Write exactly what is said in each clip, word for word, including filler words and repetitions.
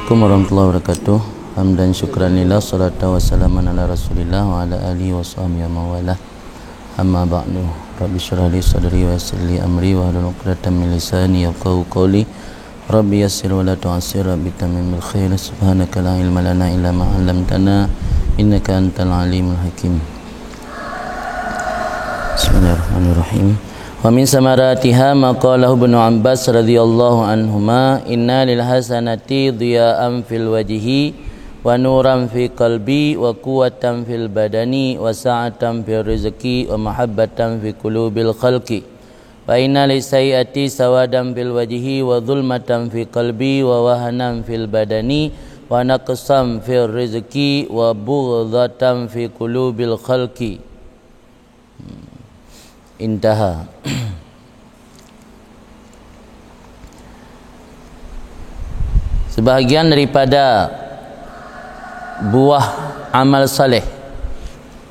Assalamualaikum warahmatullahi wabarakatuh. Hamdan syukran lillah, salatan wa salaman ala Rasulillah wa ala alihi wa sahbihi wa mawalah. Amma ba'du. Rabbi syrah li sadri wa yassir li amri wa hlul uqdatam min lisani yafqahu qawli. Rabbi yassir wa la tu'assir, Rabbi tamim bil khair. Subhanaka la ilma lana illa ma 'allamtana, innaka antal alimul hakim. Bismillahirrahmanirrahim. Wa min samaratiha ma qalahu Ibnu Abbas radhiyallahu anhuma, "Inna lil hasanati dhiya'an fil wajhi, wa nuran fi qalbi, wa quwwatan fil badani, wa sa'atan fil rizqi, wa mahabbatan fi qulubil khalqi. Wa inna lis sayyiati sawadan fil wajhi, wa dhulmatan fi qalbi, wa wahnan fil badani, wa naqsan fil rizqi, wa bughdatan fi qulubil khalqi." Intaha. Sebahagian daripada buah amal saleh.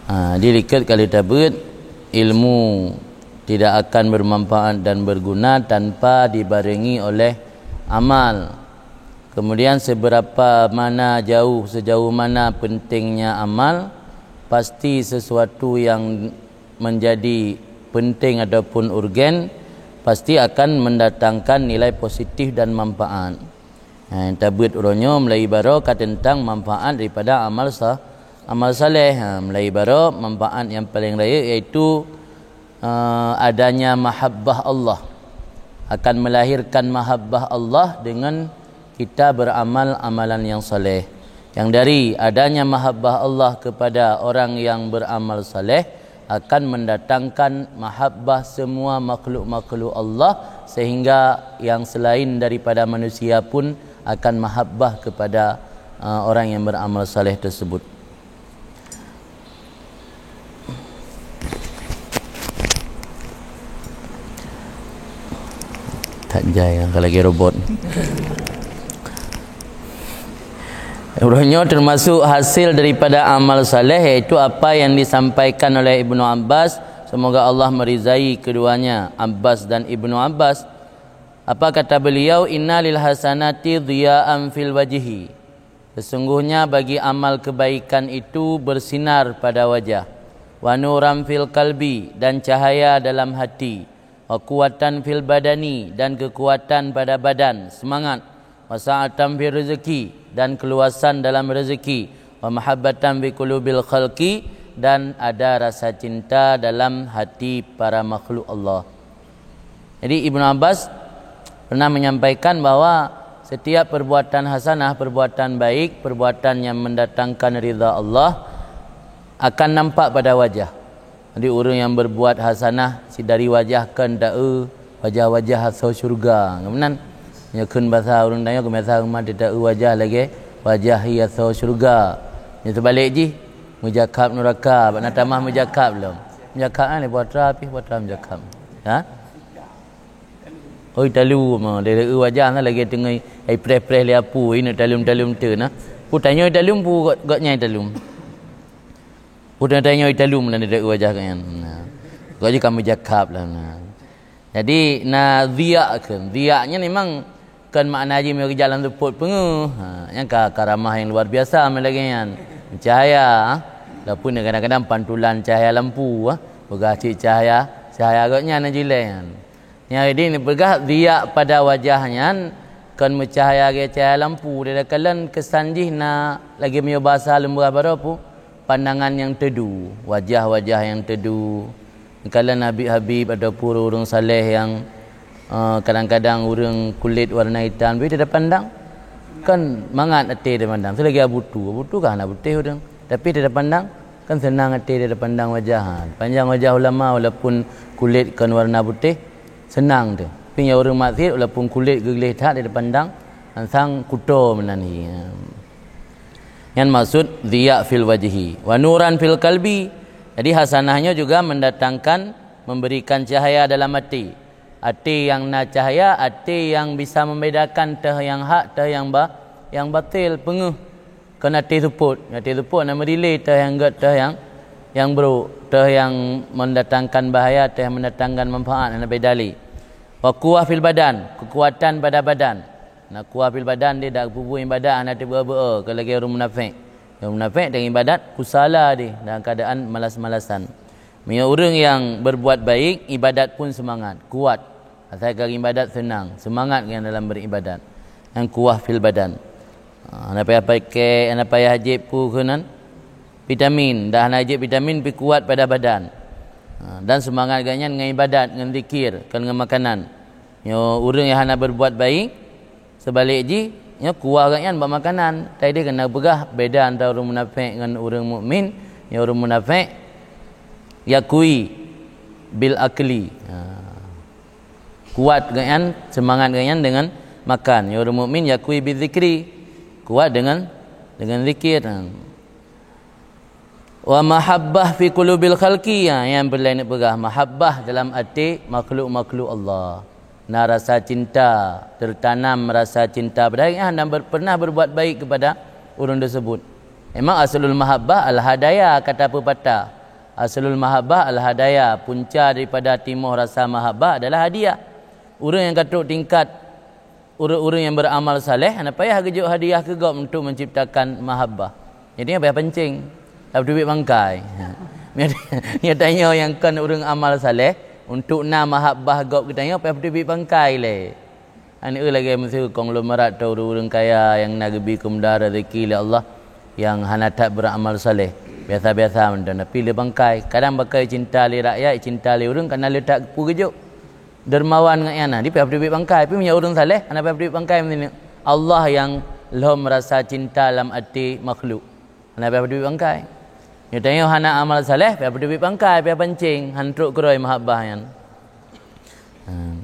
Ha, di likot kali tabeuet, ilmu tidak akan bermanfaat dan berguna tanpa dibarengi oleh amal. Kemudian, seberapa mana jauh, sejauh mana pentingnya amal, pasti sesuatu yang menjadi penting ataupun urgen, pasti akan mendatangkan nilai positif dan manfaat. Ha, nyang tabeuet uroe nyoe mulai baroe ka teuntang manfaat daripada amal sa-, amal saleh. Ha, mulai baroe manfaat nyang paleng rayeuk yaitu, eh, adanya mahabbah Allah. Akan melahirkan mahabbah Allah dengan kita beramal amalan yang saleh. Yang dari adanya mahabbah Allah kepada orang yang beramal saleh akan mendatangkan mahabbah semua makhluk-makhluk Allah, sehingga yang selain daripada manusia pun akan mahabbah kepada, uh, orang yang beramal saleh tersebut. Tak jai lah, kalau lagi robot. Uroe nyoe termasuk hasil daripada amal saleh, yaitu apa yang disampaikan oleh Ibnu Abbas, semoga Allah meridai keduanya, Abbas dan Ibnu Abbas. Apa kata beliau? "Inna lil hasanati dhiya'an fil wajhi." Sesungguhnya bagi amal kebaikan itu bersinar pada wajah, wa nuran fil qalbi, dan cahaya dalam hati, wa quwwatan fil badani, dan kekuatan pada badan, semangat, wa sa'atan fil rizqi, dan keluasan dalam rezeki, wa mahabbatan fi qulubil khalqi, dan ada rasa cinta dalam hati para makhluk Allah. Jadi, Ibnu Abbas pernah menyampaikan bahwa setiap perbuatan hasanah, perbuatan baik, perbuatan yang mendatangkan ridha Allah akan nampak pada wajah. Jadi, ureuëng nyang berbuat hasanah si dari wajah kan taeu wajah-wajah asoe syurga. Meunan, nyoe kheun basa ureuëng tanyoe keubiasa umat taeu wajah lagée wajah asoe syurga. Nyoe teubalek jih, meujakab nuraka, bak na tamah meujakab lom. Meujakab kan, putra pih putra meujakab. Ha? Oi, talu ma, dari wajah na lagée teungoh ai preh-preh lé apu, ini talum-talum tu na. Pu tanyoe talum, pu gok, gok nyai talum. Pu tanyoe talum na dari wajah kan. Nah. Gok je kamu jakab lah na. Jadi na ziak ke, ziaknya memang kan makna ji meujalan seupôt peungeuh. Ha, nyang ka karamah yang luar biasa melagée nyan. Cahaya, walaupun kadang-kadang pantulan cahaya lampu, ha. Peugah cit cahaya, cahaya gok nyan jilée nyan. Nyang di neupeugah ziak pada wajah nyan kon meucahya lagée cahya lampu, didakalon keusan jih na lagée meunyoe basa leumbah baroe pu, pandangan nyang teudu, wajah-wajah nyang teudu. Kalon habib-habib ataupun ureuëng saleh nyang, eh, kadang-kadang ureuëng kulét warna itam, tapi teuda pandang kan mangat até teuda pandang. Seulagée Abu Tu, Abu Tu kan hana putéh ureuëng, tapi teuda pandang kan seunang até teuda pandang wajah. Ha, panjang wajah ulama walaupun kulét kon warna putéh, seunang teuh. Tapi nyang ureuëng maksiet, walaupun kulét geugleh that di depan dang, sang kuto meunan hi. Nyan maksud ziya fil wajhi, wa nuran fil qalbi. Jadi, hasanah nyoe juga mendatangkan, memberikan cahaya dalam até. Até nyang na cahaya, até nyang bisa membedakan teuh nyang hak, teuh nyang ba-, nyang batil, peungeuh. Kon até seupôt, até seupôt na meudilé teuh nyang gét, teuh nyang, nyang brôk, teuh nyang mendatangkan bahaya, teuh nyang mendatangkan manfaat, hana beda lé. Wa quwwah fil badan, kekuatan pada badan. Na kuah fil badan, dia dak peubuet ibadat hana teubeu-beu, ka lagée ureuëng munafék. Ureuëng munafék dan ibadat kusala dia dalam keadaan malas-malasan. Meunyoe ureuëng yang berbuat baik, ibadat pun semangat, kuat. Asai ka ibadat seunang, semangat nyan dalam beribadat. Yang kuah fil badan. Ha, hana payah pakai, hana payah jép peue keunan. Vitamin, dah hana jép vitamin pi kuat pada badan. Ha, dan semangat geuhnyan ngon ibadat, ngon zikir, kon ngon makanan. Nyoe ureuëng yang hana berbuat baik, seubalik jih, nyoe kuah geuhnyan bak makanan. Tadi keunan peugah beda antara ureuëng munafék ngon ureuëng mukmin. Nyoe ureuëng munafék yakui bil akli. Ha. Kuat geuhnyan, semangat geuhnyan dengan makan. Nyoe ureuëng mukmin yakui bizikri. Kuat dengan dengan zikir. Ha. Wa mahabbah fi qulubil khalqi, ha, nyang peureulée neupeugah mahabbah dalam até makhluk-makhluk Allah. Na rasa cinta, tertanam rasa cinta, padahal ia hana ber-, pernah berbuat baik kepada ureuëng tersebut. Memang aslul mahabbah al-hadaya, kata pepatah. Aslul mahabbah al-hadaya, punca daripada timoh rasa mahabbah adalah hadiah. Ureuëng nyang ka trok tingkat ureuëng-ureuëng nyang beramal saleh, hana payah geujok hadiah keu gob untuk menciptakan mahabbah. Jadi, hana payah pancing, hana payah teubiet bangkai. Nyoe tanyoe nyang kon ureuëng amal saleh, untuk na mahabbah gob geutanyoe, hana payah teubiet bangkai lé. Aneuk lagée miseue konglomerat atau ureuëng-ureuëng kaya nyang na geubri keumudahan rezeki lé Allah, nyang hana that beramal saleh, biasa-biasa mantong, tapi le bangkai. Kadang bangkai cinta lé rakyat, cinta lé ureuëng, kana le that peue geujok. Dermawan ngon nyang na, di payah teubiet bangkai. Tapi meunyoe ureuëng saleh, hana payah teubiet bangkai meunan. Allah nyang lom rasa cinta lam até makhluk. Hana payah teubiet bangkai. Nyoe tanyoe hana amal saleh, payah teubiet bangkai, payah pancing, hana trok keurôi mahabbah nyan. Hmm.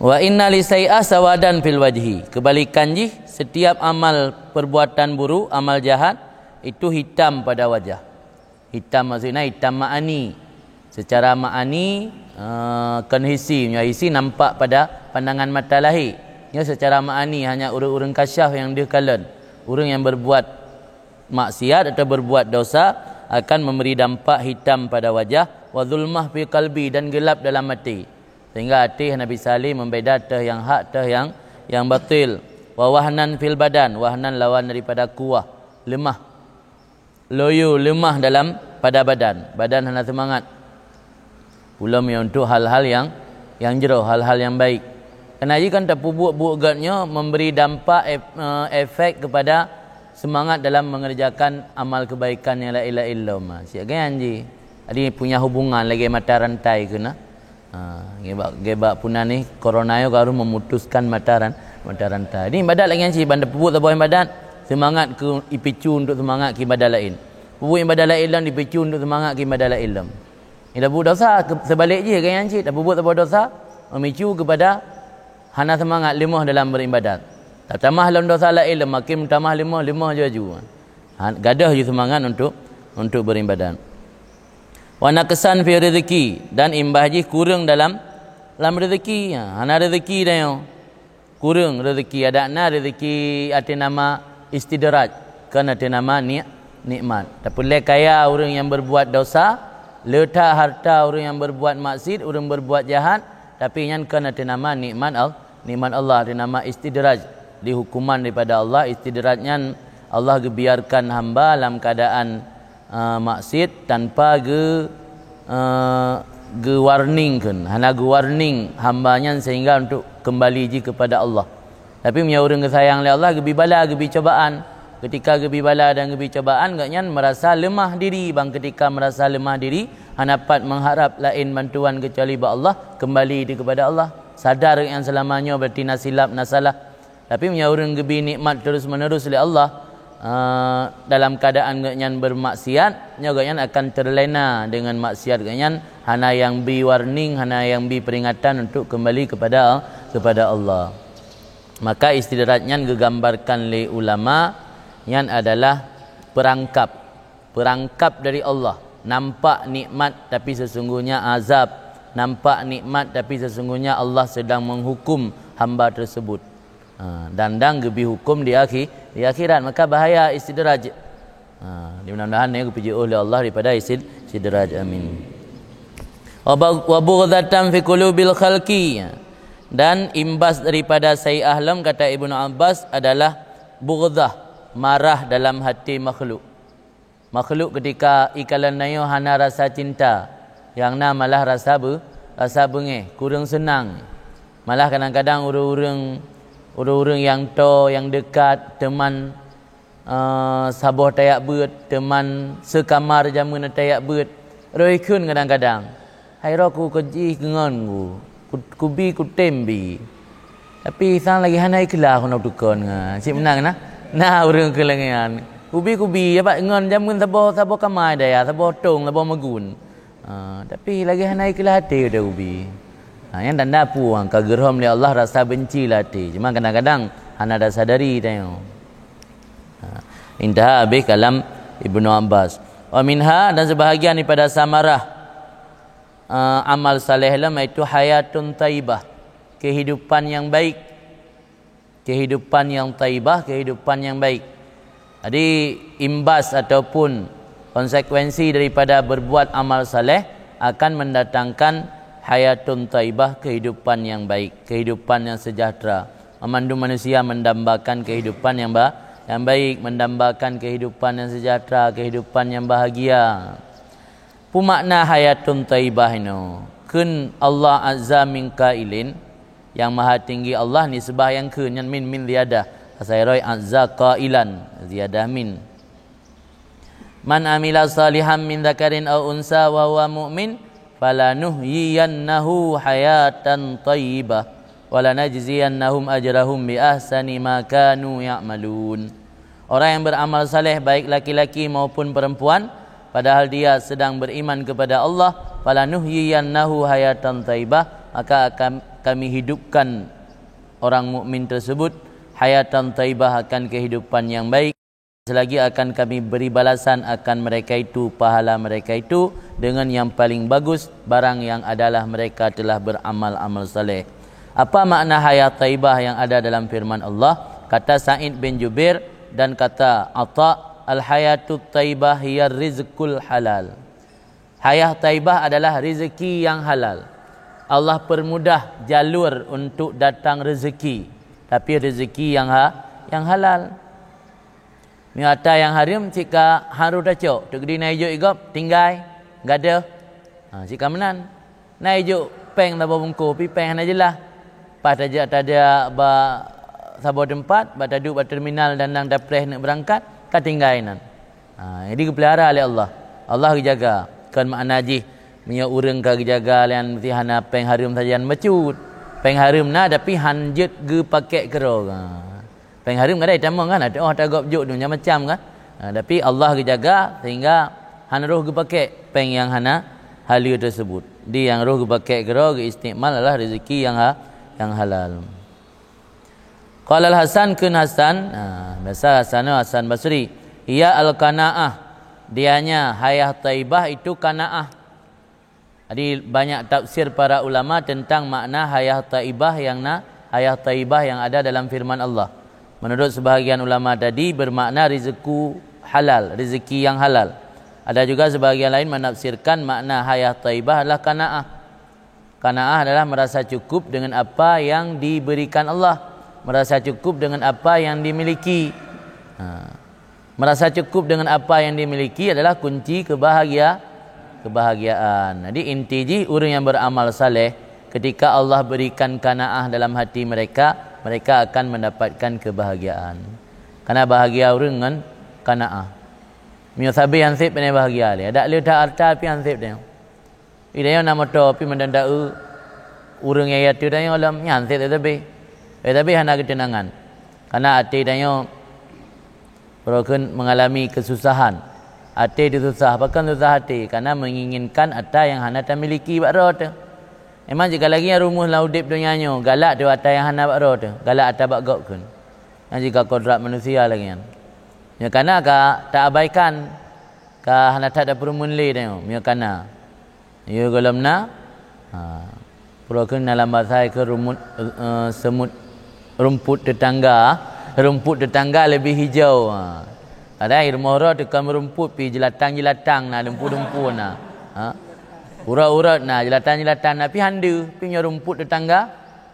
Wa inna li sai'ah sawadan fil wajhi. Kebalikan jih, setiap amal perbuatan buruk, amal jahat, itu hitam pada wajah. Hitam maksudnya hitam ma'ani. Secara ma'ani, eh, kon hisi, nyoe hisi nampak pada pandangan mata lahé. Nyoe secara ma'ani hanya ureuëng-ureuëng kasyaf nyang deuh kalon. Ureuëng nyang berbuat maksiat atau berbuat dosa akan memberi dampak hitam pada wajah, wa zulmah fi qalbi, dan gelap dalam hati. Sehingga hati hana bisa lé membeda teuh nyang hak, teuh nyang, nyang batil. Wa wahnan fil badan, wahnan lawan daripada kuah, lemah. Loyo, lemah dalam pada badan. Badan hana semangat. Pulom ya untuk hal-hal yang, yang jroh, hal-hal yang baik. Karena jih kan tapeubuet-buet gét nyoe memberi dampak ef-, eh, efek kepada semangat dalam mengerjakan amal kebaikan yang lain-lain lom. Siap kan jih. Jadi punya hubungan lagi mata rantai kena. Ha, gebak, gebak puna ni corona yo harus memutuskan mata ran-, mata rantai. Ni ibadat lagi nyan cit, ban peubuet saboh ibadat, semangat keu ipicu untuk semangat keu ibadat lain. Peubuet ibadat lain lom dipicu untuk semangat keu ibadat lain lom. Ida bu dosa ke, seubalik jih lagi nyan cit, peubuet saboh dosa memicu kepada hana semangat, lemah dalam beribadat. Tatamah lom dosa lain lom, makin tamah lemah, lemah jaju. Ha, gadoh jih semangat untuk, untuk beribadat. Wa naqsan fi rizqi, dan imbah jih kureueng dalam, lam rezeki. Ha, hana rezeki dah nyoe. Kureueng rezeki, adak na rezeki ateueh nama istidraj, kon ateueh nama ni-, nikmat. Tapi lé kaya ureuëng nyang berbuat dosa, le that harta ureuëng nyang berbuat maksiat, ureuëng berbuat jahat, tapi nyan kon ateueh nama nikmat Al-, nikmat Allah, ateueh nama istidraj. Di hukuman daripada Allah, istidraj nyan Allah gebiarkan hamba lam keadaan eh, maksiat tanpa ge, eh, ge-warning kan. Hana ge-warning hamba nyan sehingga untuk kembali jih kepada Allah. Tapi meunyoe ureuëng geusayang lé Allah, geubi bala, geubi cobaan. Ketika geubi bala dan geubi cobaan, gobnyan merasa lemah diri. Bang ketika merasa lemah diri, hana pat mengharap lain bantuan kecuali bak Allah, kembali di kepada Allah. Sadar nyang selama nyoe berarti na silap, na salah. Tapi meunyoe ureuëng geubi nikmat terus-menerus lé Allah, eh, dalam keadaan gobnyan bermaksiat, nyoe gobnyan akan terlena dengan maksiat gobnyan, hana nyang bi warning, hana nyang bi peringatan untuk kembali kepada, kepada Allah. Maka istidraj nyan geugambarkan lé ulama, nyan adalah perangkap, perangkap dari Allah. Nampak nikmat tapi sesungguhnya azab, nampak nikmat tapi sesungguhnya Allah sedang menghukum hamba tersebut. Ha, dan dang geubi hukum di akhi-, di akhirat. Maka bahaya istidraj. Ha, mudah-mudahan ya geupeujeuet lé Allah daripada istid-, istidraj. Amin. Wa ba-, wa bughdatan fi qulubil khalqi. Dan imbas daripada sai'ah lom, kata Ibnu Abbas, adalah bughdah, marah dalam hati makhluk. Makhluk ketika ikalon tanyoe hana rasa cinta, nyang na malah rasa be-, rasa beungéh, kureueng seunang. Malah kadang-kadang ureuëng-ureuëng, ureuëng-ureuëng nyang toe, nyang deukat, teuman, eh, saboh tajak beuet, teuman seukamar jameun tajak beuet, roh ikheun kadang-kadang. Hai roh ku keu jih ngon ku, ku, kubi kutem bi. Tapi sang lagée hana ikhlas keunoe tukon nga. Cit meunan na? Na ureuëng keu lagée nyan. Kubi-kubi, ya, bak ngon jameun saboh, saboh kamar daya, saboh tong, saboh meugun. Ha, tapi lagée hana ikhlas até udah kubi. Ha, nyan tanda puang ka geurhom lé Allah rasa benci lam até. Cuma kadang-kadang hana tasadari tanyoe. Ha, intaha habéh kalam Ibnu Abbas. Wa minha, dan sebahagian daripada samarah, eh, amal saleh lom, yaitu hayatun thaibah, kehidupan yang baik. Kehidupan yang thaibah, kehidupan yang baik. Jadi, imbas ataupun konsekuensi daripada berbuat amal saleh akan mendatangkan hayatun thaibah, kehidupan yang baik, kehidupan yang sejahtera. Memandu manusia mendambakan kehidupan yang ba-, yang baik, mendambakan kehidupan yang sejahtera, kehidupan yang bahagia. Peue makna hayatun thaibah inoe? Kheun Allah azza min qailin, Yang Maha Tinggi Allah, nisbah nyang kheun nyan min, min ziyadah. Asai roi azza qailan, ziyadah min. "Man amila salihan min dzakarin aw unsa wa huwa mu'min, falanuhyiyannahu hayatan thaibah, wa lanajziyannahum ajrahum bi ahsani ma kanu ya'malun." Orang yang beramal saleh, baik laki-laki maupun perempuan, padahal dia sedang beriman kepada Allah, "falanuhyiyannahu hayatan thaibah", maka akan Kami hidupkan orang mukmin tersebut hayatan thaibah, akan kehidupan yang baik. Selagi akan Kami beri balasan akan mereka itu, pahala mereka itu, dengan yang paling bagus, barang yang adalah mereka telah beramal-amal saleh. Apa makna hayat thaibah yang ada dalam firman Allah? Kata Sa'id bin Jubair dan kata Atha, "Al-hayatut thaibah hiya rizqul halal." Hayah thaibah adalah rezeki yang halal. Allah permudah jalur untuk datang rezeki, tapi rezeki yang ha-, yang halal. Meunyoe atra nyang hareuem, cit ka han roh tacok, teuk di na ijok igop, tinggai, gadôh. Ha, cit ka meunan. Na ijok péng saboh bungkôh, pi péng hana jeulaih. Paih tajak tada bak saboh teumpat, bak taduek bak terminal dan nang tapreh neuk beurangkat, ka tinggai nan. Ha, jadi geupeulihara lé Allah. Allah geujaga. Kon makna jih, meunyoe ureuëng ka geujaga lé nyan, meusti hana péng hareuem sajan bacut. Péng hareuem na, tapi han jeuet geupakék keudroe. Ha. Péng hareuem kadang itamong kan, ada oh tagop jok dunia macam kan. Ha, tapi Allah geujaga sehingga hana roh geupakék péng nyang hana haleue tersebut. Di nyang roh geupakék keudroe geuistikmal adalah rezeki nyang ha-, nyang halal. Qala Al-Hasan, kheun Hasan, ha, biasa Hasan, Hasan Basri, "Hiya al-qanaah." Dianya hayah thaibah itu qanaah. Jadi, banyak tafsir para ulama tentang makna hayah thaibah yang na, hayah thaibah yang ada dalam firman Allah. Menurut sebahagian ulama tadi, bermakna rezeki halal, rezeki yang halal. Ada juga sebahagian lain menafsirkan makna hayah thaibah adalah qanaah. Qanaah adalah merasa cukup dengan apa yang diberikan Allah, merasa cukup dengan apa yang dimiliki. Ha. Merasa cukup dengan apa yang dimiliki adalah kunci kebahagia-, kebahagiaan. Jadi, inti jih, ureuëng yang beramal saleh, ketika Allah berikan qanaah dalam hati mereka, mereka akan mendapatkan kebahagiaan. Karena bahagia ureuëng ngon qanaah. Meunyoe sabe han sép, pane bahagia lé. Adak le that arta pih han sép deh. Di tanyoe na moto pih mantong ta-eu, ureuëng nyang yateu tanyoe lom nyan sép teutabeh. Eh, tapi hana keuteunangan. Karena até tanyoe uroe kheun mengalami kesusahan. Até teususah, pakon susah até? Karena menginginkan atra nyang hana tamiliki bak droe teuh. Memang jika lagi nyang rumoh lam udeb donya nyoe, galak teuh atra nyang hana bak droe teuh, galak atra bak gob kheun. Nyang jika kodrat manusia lagée nyan. Nyoe kana ka taabaikan, ka hana that tapeurumeun lé tanyoe, nyoe kana. Yôh gohlom na, ha, peue kheun na lam basa kheun rumput, eh, semut, rumput tetangga, rumput tetangga lebih hijau, ha. Padahai rumoh droe teuka meurumput pih, jeulatang-jeulatang na, dumpu-dumpu na. Ha? Urat-urat na, jeulatang-jeulatang na, pih han deuh, pih nyoe rumput tetangga,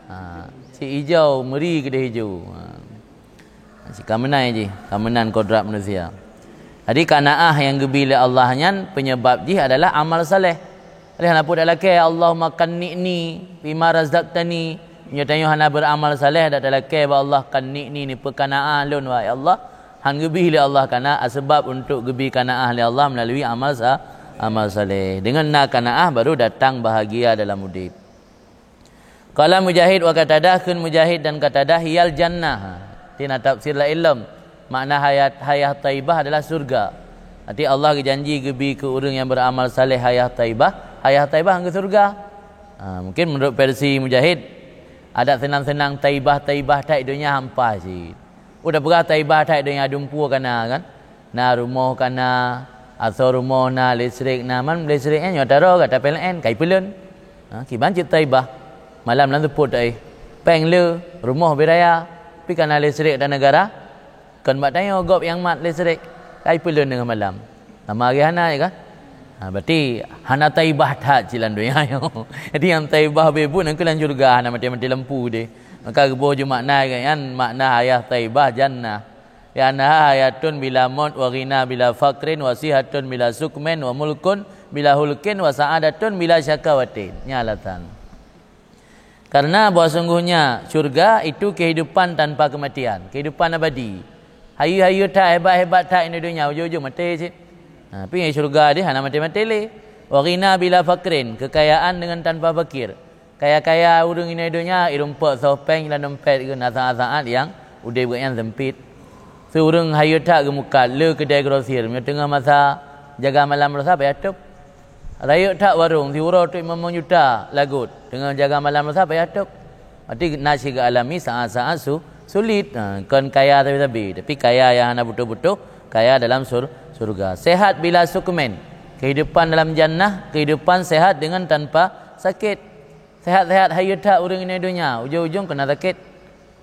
Ha, si ijau meuri keudeh ijo. Ha. Si ka meunan jih, ka meunan kodrat manusia. Jadi kanaah nyang geubi lé Allah nyan penyebab jih adalah amal saleh. Jadi hana peue talakée, "Allahumma qanni'ni bima razaqtani." Meunyoe tanyoe hana beuramal saleh, dak talakée bak Allah, "Qanni'ni, neupeukanaah lôn, wahai Allah." Han geubi lé Allah kana, sebab untuk geubi kanaah lé Allah melalui amal sa-, amal saleh. Dengan na kanaah baru datang bahagia dalam udeb. Qala Mujahid wa Qatadah, kheun Mujahid dan Qatadah, "Hiyal jannah." Ti na tafsir laén lom. Makna hayat, hayah thaibah adalah syurga. Arti Allah geujanji geubi keu ureuëng nyang beuramal saleh hayah thaibah, hayah thaibah ngon syurga. Ha, mungkin menurut versi Mujahid, adak seunang-seunang thaibah-thaibah that donya hampa cit. Udah peugah thaibah that donya dumpeue kana kan? Na rumoh kana, asoe rumoh na, listrik na, man listrik nyan nyoe taro gata P L N, kai peulon. Ha, kiban cit thaibah. Malam lam seupôt, eh. Péng le, rumoh beu raya, pi kana listrik dan negara. Kon bak tanyoe gob nyang mat listrik, kai peulon deungon malam. Sama lagée hana, ya kan? Ha, berarti hana thaibah that cit lam donya nyoe. Jadi nyang thaibah beu buet nyan keuh lam syurga, hana maté-maté lampu deh. Maka geuboh ju makna nyan, makna hayah thaibah jannah. Li'annaha hayatun bila maut, wa ghina bila faqrin, wa sihatun bila sukmin, wa mulkun bila hulkin, wa sa'adatun bila syakawatin. Nyan alasan. Karena bahwa sungguhnya syurga itu kehidupan tanpa kematian, kehidupan abadi. Hayeue-hayeue that, hebat-hebat that inoe donya, ujong-ujong maté cit. Ha, tapi syurga deh hana maté-maté lé. Wa ghina bila faqrin, kekayaan dengan tanpa fakir. Kaya-kaya ureuëng inoe donya, irumpok soh péng lam dompet geuh, na saát-saát nyang udeb geuh nyan sempit. Si ureuëng hayeue that geumukat le keudai grosir, meunyoe teungoh masa jaga malam rosa payah tôb. Rayeuk that warong, siuroe teuk limong juta lagot, teungoh jaga malam rosa payah tôb. Berarti na sigeualami saát-saát su-, sulit. Ha, kon kaya sabe-sabe, tapi kaya nyang hana beutôi-beutôi kaya dalam sur-, surga. Sehat bila sukmen, kehidupan dalam jannah, kehidupan sehat dengan tanpa sakit. Sehat-sehat hayeue that ureuëng inoe donya, ujong-ujong kena sakét.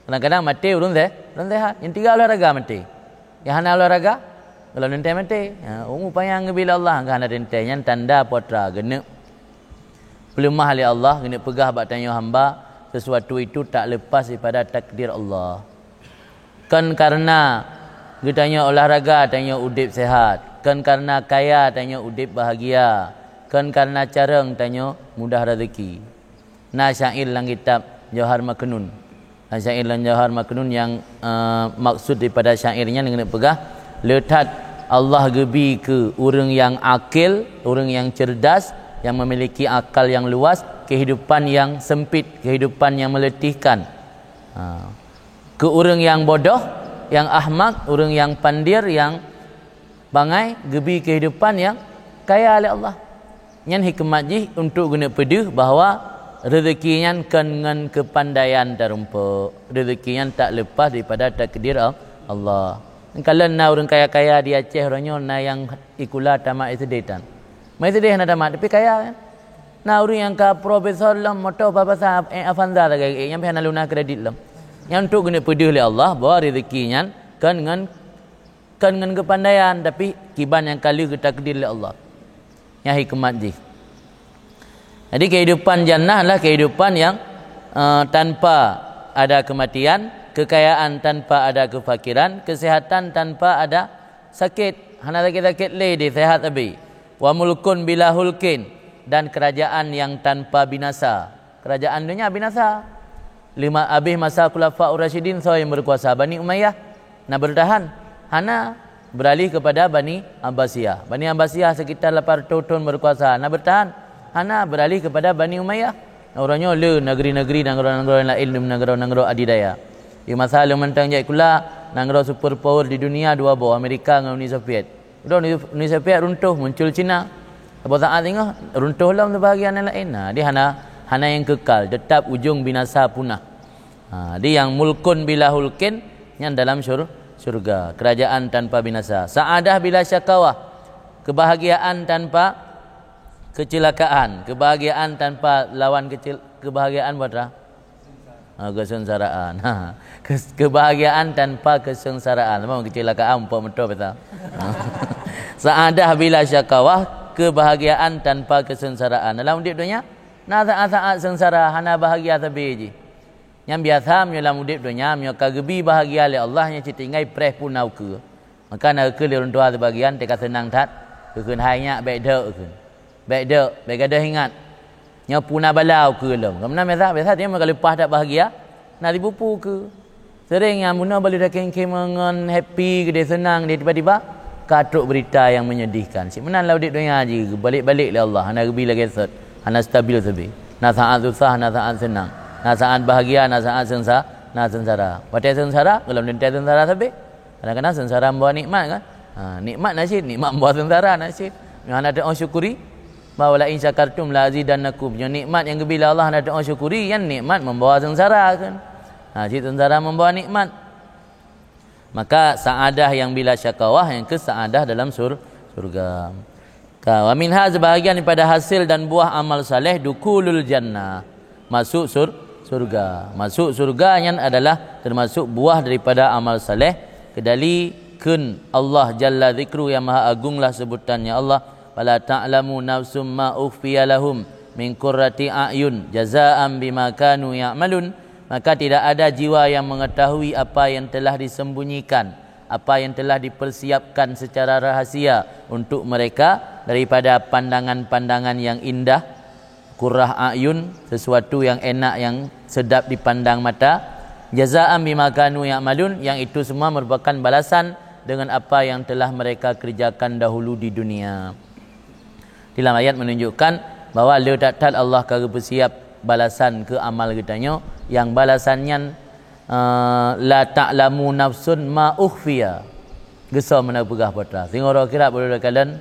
Kadang-kadang maté ureuëng se-, ureuëng sehat. Nyang tinggai olahraga maté. Nyang hana olahraga, gohlom teuntée maté. Ha, umu panyang geubri lé Allah, hana teuntée. Nyan tanda Po teuh geuneuk peuleumah lé Allah, geuneuk peugah bak tanyoe hamba, sesuatu itu tak lepas daripada takdir Allah. Kon kareuna geutanyoe olahraga tanyoe udeb sehat, kon kareuna kaya tanyoe udeb bahagia, kon kareuna carông tanyoe mudah rezeki. Na syair lam kitab Johar Maknun. Na syair lam Johar Maknun nyang, eh, maksud daripada syair nyan geuneuk peugah, le that Allah geubi keu ureuëng nyang akil, ureuëng nyang cerdas, nyang memiliki akal nyang luas, kehidupan nyang sempit, kehidupan nyang meletihkan. Ha. Keu ureuëng nyang bodoh, nyang ahmak, ureuëng nyang pandir, nyang bangai, geubi kehidupan nyang kaya lé Allah. Nyan hikmat jih untuk geuneuk peudeuh bahwa rezeki nyan kon ngon keupandaian tarumpok. Rezeki nyan tak lepas daripada takdir Al-, Allah. Kalon na ureuëng kaya-kaya di Aceh uroe nyoe na nyang sikula tamat S D tan. Mai S D hana tamat, tapi kaya kan? Na ureuëng nyang ka profesor lom, moto babasa, eh, Avanza lagée, eh, nyang pih hana lunas kredit lom. Nyan untuk geuneuk peudeuh lé Allah bahwa rezeki nyan kon ngon, kon ngon keupandaian, tapi kiban nyang ka lheueh geutakdir lé Allah. Nyan hikmat jih. Jadi kehidupan jannah adalah kehidupan yang, eh, tanpa ada kematian, kekayaan tanpa ada kefakiran, kesehatan tanpa ada sakét, hana sakét-sakét lé, di sehat sabe. Wa mulkun bila hulkin, dan kerajaan yang tanpa binasa. Kerajaan dunia binasa. Lima abéh masa Khulafa Ur-Rasyidin soe yang berkuasa, Bani Umayyah. Na bertahan? Hana. Beralih kepada Bani Abbasiyah. Bani Abbasiyah sekitar lapan ratus tahun berkuasa. Na bertahan? Hana. Beralih kepada Bani Umayyah. Uroe nyoe le negeri-negeri, nanggroe-nanggroe laén, nanggroe-nanggroe adidaya. Di masa lôn mantong jak sikula, nanggroe super power di dunia dua boh, Amerika ngon Uni Soviet. Udah Uni, Uni Soviet runtuh, muncul Cina. Saboh saat singoh, runtuh lom sebahagian yang laén. Nah, dia hana, hana yang kekal, tetap ujung binasa punah. Ha, di yang mulkun bila hulkin, nyan dalam syur-, syurga, kerajaan tanpa binasa. Sa'adah bila syakawah, kebahagiaan tanpa kecelakaan, kebahagiaan tanpa lawan kecil-, kebahagiaan buat apa? Ha, kesengsaraan. Ha, kes-, kebahagiaan tanpa kesengsaraan. Memang kecelakaan, empat motor betul. Ha. Sa'adah bila syakawah, kebahagiaan tanpa kesengsaraan. Dalam udeb dunia, na saat-saat sengsara, hana bahagia sabe jih. Nyang biasa meunyoe lam udeb donya, meunyoe ka geubi bahagia lé Allah, nyan cit tinggai preh pun na ukeue. Maka na ukeue lé ureuëng tuha sibagian teuka seunang that, geukheun hai nyak bék deuek kheun. Bék deuek, bék gadôh ingat. Nyoe puna bala ukeue lom. Kamu na biasa, biasa dia meuka leupah that bahagia, na sibupu ukeue. Sering nyang bunoe balu dakeng-keng ngon happy geude seunang deh, tiba-tiba ka trok berita yang menyedihkan. Cit meunan lam udeb donya jih, balik-balik lé Allah, hana geubi lagée sot, hana stabil sabe. Na saat susah, na saat seunang. Na saat bahagia, na saat seungsa-, na seungsara. Watée seungsara, golom teuntée seungsara sabe. Kadang-kadang seungsara membawa nikmat kan? Ha, nikmat na cit, nikmat membawa seungsara na cit. Nyang hana teuoh syukuri, bahwa la in syakartum la azidannakum. Nyoe nikmat nyang geubi lé Allah hana teuoh syukuri, nyan nikmat membawa seungsara kan? Ha, cit seungsara membawa nikmat. Maka saadah yang bila syakawah, yang ke saadah dalam sur-, surga. Ka, wa minha, sebahagian daripada hasil dan buah amal saleh, dukhulul jannah, masuk sur-, surga. Masuk surga nyan adalah termasuk buah daripada amal saleh. Kedali kheun Allah Jalla Zikru, yang Maha Agunglah sebutannya Allah, "Fala ta'lamu nafsum ma ukhfiya lahum min qurrati a'yun jazaan bima kanu ya'malun." Maka tidak ada jiwa yang mengetahui apa yang telah disembunyikan, apa yang telah dipersiapkan secara rahasia untuk mereka daripada pandangan-pandangan yang indah, qurrah a'yun, sesuatu yang enak, yang sedap dipandang mata, jazaan bima kanu ya'malun, yang itu semua merupakan balasan dengan apa yang telah mereka kerjakan dahulu di dunia. Di lam ayat menunjukkan bahwa le that-that Allah ka geupeusiap balasan keu amal geutanyoe, nyang balasan nyan, eh, "La ta'lamu nafsun ma ukhfiya." Geusom meunan peugah Po teuh. Singoh uroe akhirat baru takalon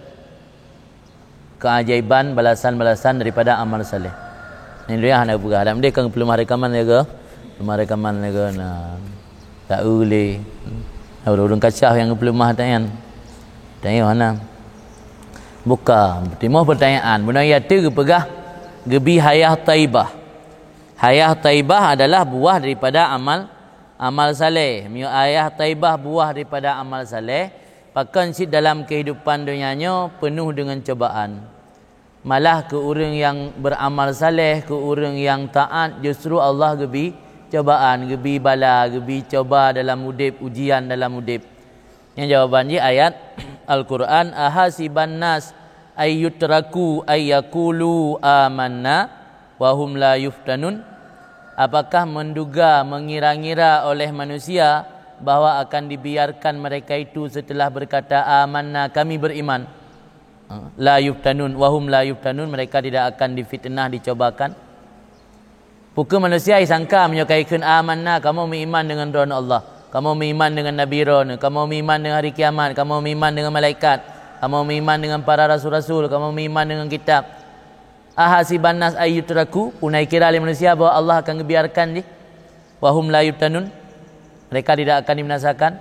keajaiban balasan-balasan daripada amal saleh. Nyang donya hana peugah. Lam deh ka geupeuleumah rekaman jaga. Peulumah rekaman jaga na. Tak uleh. Ureuëng kasyaf nyang geupeuleumah tanyan. Tanyoe hana. Buka, timoh pertanyaan. Bunoe yate geupeugah geubi hayah taibah. Hayah taibah adalah buah daripada amal, amal saleh. Meunyoe hayah taibah buah daripada amal saleh, pakon cit dalam kehidupan donya nyoe penuh dengan cobaan. Malah keu ureuëng nyang beramal saleh, keu ureuëng nyang taat, justru Allah geubi cobaan, geubi bala, geubi coba dalam udeb, ujian dalam udeb. Nyang jawaban jih ayat Al-Quran, "Ahasiban nas ay yutraku ay yaqulu amanna wa hum la yuftanun?" Apakah menduga, mengira-ngira oleh manusia bahwa akan dibiarkan mereka itu setelah berkata, "Amanna, kami beriman"? La yuftanun, wa hum la yuftanun, mereka tidak akan difitnah, dicobakan. Peue keuh manusia jisangka meunyoe ka jikheun, "Amanna, kamoe meuiman deungon Droeneuh Allah, kamoe meuiman deungon Nabi Droeneuh, kamoe meuiman deungon hari kiamat, kamoe meuiman deungon malaikat, kamoe meuiman deungon para rasul-rasul, kamoe meuiman deungon kitab." Ahasiban nas ay yutraku, peue na jikira lé manusia bahwa Allah akan geubiarkan jih? Wa hum la yuftanun, mereka tidak akan dibinasakan?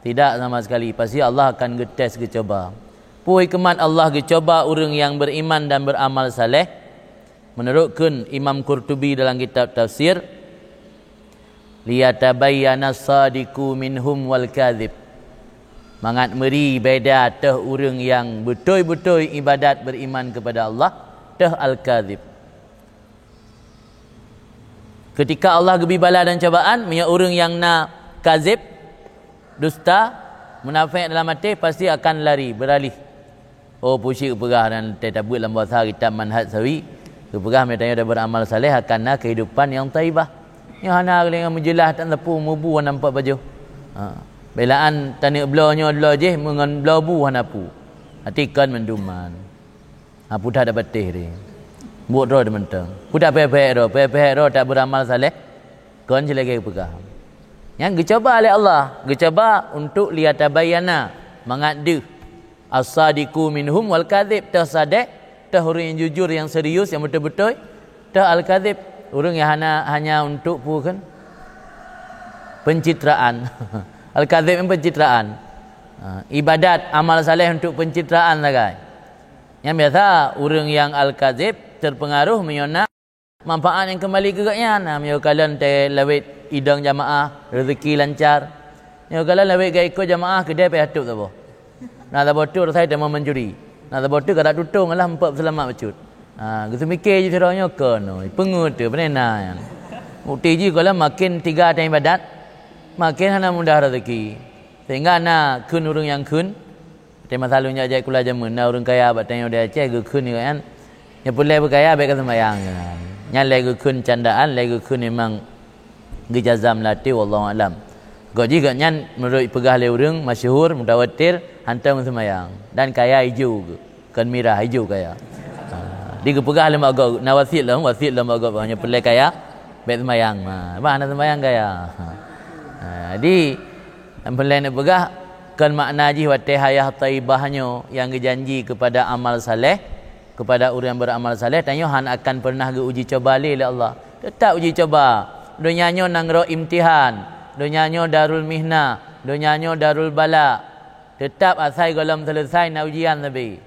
Tidak sama sekali. Pasti Allah akan geutés, geucoba. Peue hikmat Allah geucoba ureuëng nyang beriman dan beramal saleh? Menurut kheun Imam Qurtubi dalam kitab tafsir, "Liyatabayyana shadiqu minhum wal kadzib." Mangat meuri beda teuh ureuëng nyang beutôi-beutôi ibadat beriman kepada Allah, teuh al-kadzib. Ketika Allah geubi bala dan cobaan, meunyoe ureuëng nyang na kazib, dusta, munafék dalam até, pasti akan lari, beuralih. Oh, pucuk peugah dan teutabeuet lam basa kitab Manhaj Sawi, geupeugah meunyoe tanyoe beramal saleh akan na kehidupan yang thaibah. Nyoe hana lé ngon meujeulaih tan sapeue mubu hana nampak pajoh. Ha. Belaan taneuk bloe nyoe bloe jih meungon bloe bu hana pu. Até kon meuduman. Ha, pudah dapatéh deh. Buet droe mantong. Pudah peuhek-peuhek droe, peuhek-peuhek droe tak beramal saleh. Kon cilage peugah. Nyang geucoba lé Allah, geucoba untuk liyatabayyana, mangat deuh. As-sadiqu minhum wal kadzib, teuh sadek, teuh ureuëng nyang jujur, nyang serius, nyang beutôi-beutôi, teuh al-kadzib, ureuëng nyang hana, hanya untuk peue kheun? Pencitraan. Al-kadzib nyan pencitraan. Ha, ibadat, amal saleh untuk pencitraan sagai. Nyang biasa, ureuëng nyang al-kadzib teupeungaruh meunyoe na manfaat nyang keumbali keu gobnyan. Nah, meunyoe kalon teu lawét idong jamaah, reuzeki lancar. Meunyoe kalon lawét geuikot jamaah, keudè payah tôb saboh. Na saboh tôb rasai teuma mencuri. Na saboh tôb ka tak tutong, alah, muphom seulamat bacut. Ha, geuseumiké jih sidroe nyoe keunoe, peungeut teuh, beuneuna nyan. Bukti jih kalau makin tiga tanyoe ibadat, makin hana mudah rezeki. Sehingga na kheun ureuëng nyang kheun, teumasah lôn jak jai kula jameun, na ureuëng kaya bak tanyoe di Aceh geukheun nyan, nyan peureulée beukaya bék ka seumayang. Nyan lé geukheun candaan, lé geukheun memang geujazam lam até, wallahu alam. Gok jih gobnyan meunurot peugah lé ureuëng masyhur, mutawatir, hantom seumayang. Dan kaya ijo geuh. Kon mirah, ijo kaya. Ha, di geupeugah lom bak gob, na wasiet lom, wasiet lom bak gob, hanya peureulée kaya, bék seumayang. Ha, bah hana seumayang kaya. Ha, jadi, nyang peureulée neupeugah, kon makna jih watée hayah thaibah nyoe nyang geujanji kepada amal saleh, kepada ureuëng beramal saleh, tanyoe hana akan pernah geuuji coba lé, lé Allah. Teutap uji coba. Donya nyoe nanggroe imtihan, donya nyoe darul mihnah, donya nyoe darul bala. Teutap asai gohlom seuleusai na ujian sabe.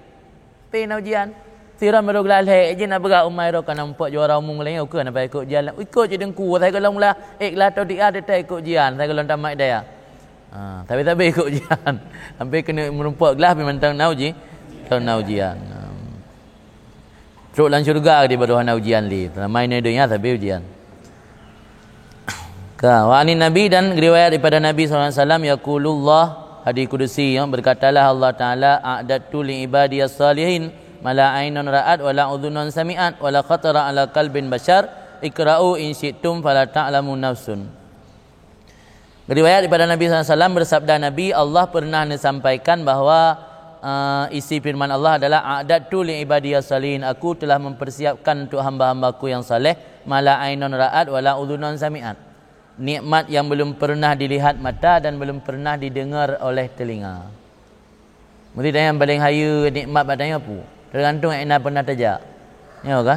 Pi na ujian. Sidroe meurok lalhek jih na peugah umai roh kana muphok juara umum lé nyoe, ukeue na payah ikot ujian. Ikot cit teungku, sai gohlom lah, ék lah atau tiga teutap ikot ujian, sai gohlom tamat daya. Ha, tapi-tapi ikot ujian. Sampai keuneuk meurumpok glah pi mantong na uji, tong na ujian. Ha. Trok lam syurga di baroh hana ujian lé. Ramai nyoe donya sabe ujian. Ka, wa anin Nabi, dan riwayat daripada Nabi sallallahu alaihi wasallam, yaqulullah, hadis kudusi, ya, berkatalah Allah Taala, "A'dadtu li ibadiyas salihin ma la ainun ra'at wa la udhunun sami'at wa la khatara ala qalbin bashar, iqra'u in syi'tum fala ta'lamu nafsun." Riwayat daripada Nabi sallallahu alaihi wasallam, bersabda Nabi, Allah pernah neusampaikan bahwa, eh, isi firman Allah adalah, "A'dadtu li ibadiyas salihin," Aku telah mempersiapkan untuk hamba-hambaku yang saleh, "ma la ainun ra'at wa la udhunun sami'at." Nikmat yang belum pernah dilihat mata dan belum pernah didengar oleh telinga. Meusti tanyoe nyang paleng hayeue nikmat bak tanyoe peue? Teugantung ék na pernah tajak. Nyoe ka?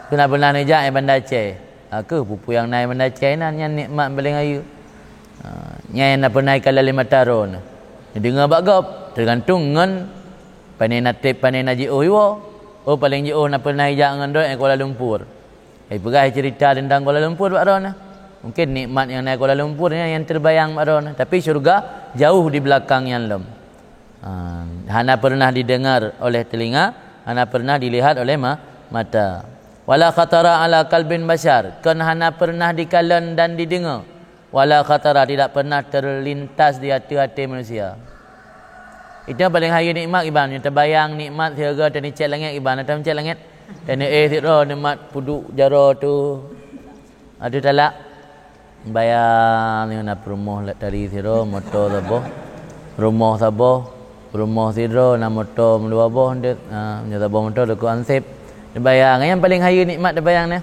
Keu na pernah neujak, eh, Banda Aceh. Ha, keuh peue-peue nyang na Banda Aceh nan, nyan nikmat paleng hayeue. Ha, nyan na pernah ikalon lé mata droeneuh. Neudeungoe bak gob, teugantung ngon pane na trép, pane na jiôh iwoe. Oh, paleng jiôh na pernah ijak ngon droe, eh, Kuala Lumpur. Ipeugah cerita tentang Kuala Lumpur bak droeneuh. Mungkin nikmat nyang na Kuala Lumpur nyan nyang terbayang bak droeneuh, tapi syurga jauh di belakang nyan lom. Ha, hana pernah didengar oleh telinga, hana pernah dilihat oleh ma-, mata. Wala khatara ala qalbin bashar, kon hana pernah dikalon dan dideungoe. Wala khatara, tidak pernah terlintas di até-até manusia. Itu yang paling hayeue nikmat iban, nyang terbayang nikmat syurga dan icet langét iban, atau icet langét. Dan eh sidroe nikmat puduk jaroe tu. Aduh talak. Bayang ni na peurumoh tadi sidroe, moto saboh. Rumoh saboh, rumoh sidroe na moto meudua boh, ndeuet, ha, meunyoe saboh moto deuh keu anseb. Teubayang, nyang paling hayeue nikmat teubayang nyan.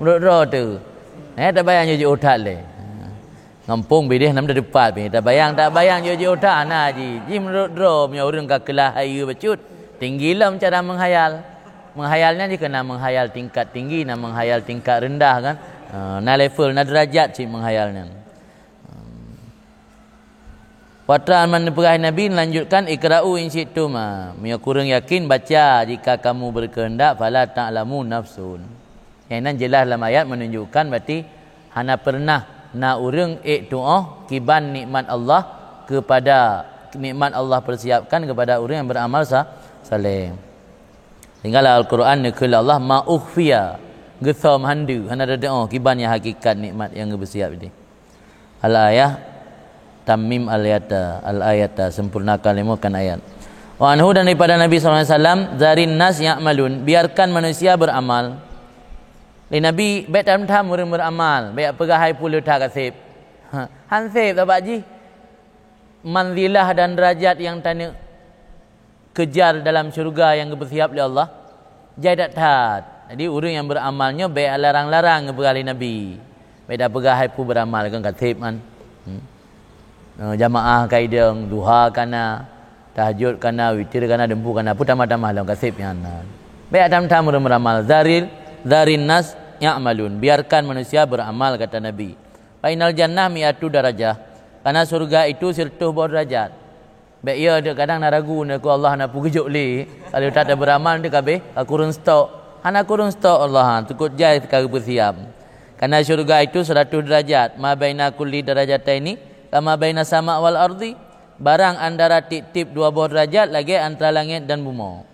Meunurot droe tu. Eh, teubayang jih jiôh that lé. Ha. Ngampông bideh nam teupat pi. Teubayang, teubayang jih jiôh that na jih. Jih meunurot droe, meunyoe ureuëng ka keulah hayeue bacut, tinggi lom cara meuhayal. Meuhayal nyan jih keu na meuhayal tingkat tinggi, na meuhayal tingkat reundah kan. Ha, na level, na deurajat cit meuhayal nyan. Patra man peugah Nabi lanjutkan, "Iqra'u in syi'tum." Ha, meunyoe kureueng yakin, baca, "Jika kamu berkehendak, fala ta'lamu nafsun." Nyang nan jeulaih lam ayat meununjukkan berarti hana peureunah na ureuëng ék tuoh kiban nikmat Allah keupada, nikmat Allah peusiapkan keupada ureuëng nyang beuramal sa-, saleh. Sehingga lam Al-Quran neukheun lé Allah, "Ma ukhfiya", geusom handeue, hana tatuoh kiban nyang hakikat nikmat nyang geupeusiap nyan. Al-ayah, tammim al-ayata, al-ayata, sempurnakan, leumohkan ayat. Wa anhu, dan daripada Nabi sallallahu alaihi wasallam, "Zarin nas ya'malun", biarkan manusia beramal. Lé Nabi, bék tham-tham ureuëng beramal, bék peugah hai pue le that ka seb. Ha, han seb sabab jih manzilah dan derajat nyang taneuk kejar dalam syurga nyang geupeusiap lé Allah, jai that-that. Jadi, ureuëng nyang beuramal nyoe bék larang-larang geupeugah lé Nabi. Bék tapeugah hai pue beuramal kon ka seb man. Hmm. Eh, jamaah ka idong, duha ka na, tahajud ka na, witir ka na, dumpeue ka na, peue tamah-tamah lom ka seb nyan. Bék tham-tham ureuëng beuramal. Zaril, zarin nas ya'malun. Biarkan manusia beramal, kata Nabi. Fa innal jannah mi'atu darajah. Karena syurga itu sireutoh boh derajat. Bék, ya, kadang na ragu, na ku Allah na peugeujok lé. Kalau that beuramal nanti kabeh, ka kureueng stok. Hana kureueng stok Allah, ha, cukup jai ka geupeusiap. Karena syurga itu seratus derajat, ma baina kulli darajataini, kama baina sama wal ardi. Barang antara tiep-tiep dua boh derajat lagée antara langét dan bumoe.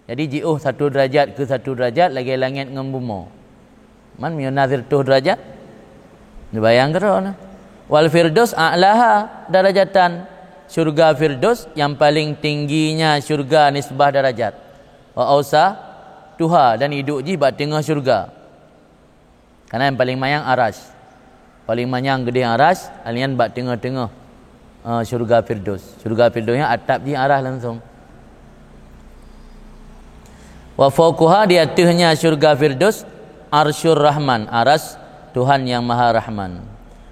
Jadi, jiôh satu derajat keu satu derajat lagée langét ngon bumoe. Man meunyoe na sireutôh deurajat, neubayang keudroe na. Wal firdaus a'laha darajatan. Syurga Firdaus nyang paleng tingginya syurga nisbah darajat. Wa ausa tuha, dan iduek jih bak teungoh syurga. Karena nyang paleng manyang Arasy. Paleng manyang geudeh Arasy, alian bak teungoh-teungoh, eh, syurga Firdaus. Syurga Firdaus nyan atap jih Arasy langsung. Wa fauquha, di ateuehnya syurga Firdaus, Arsyur Rahman, Arasy Tuhan yang Maha Rahman.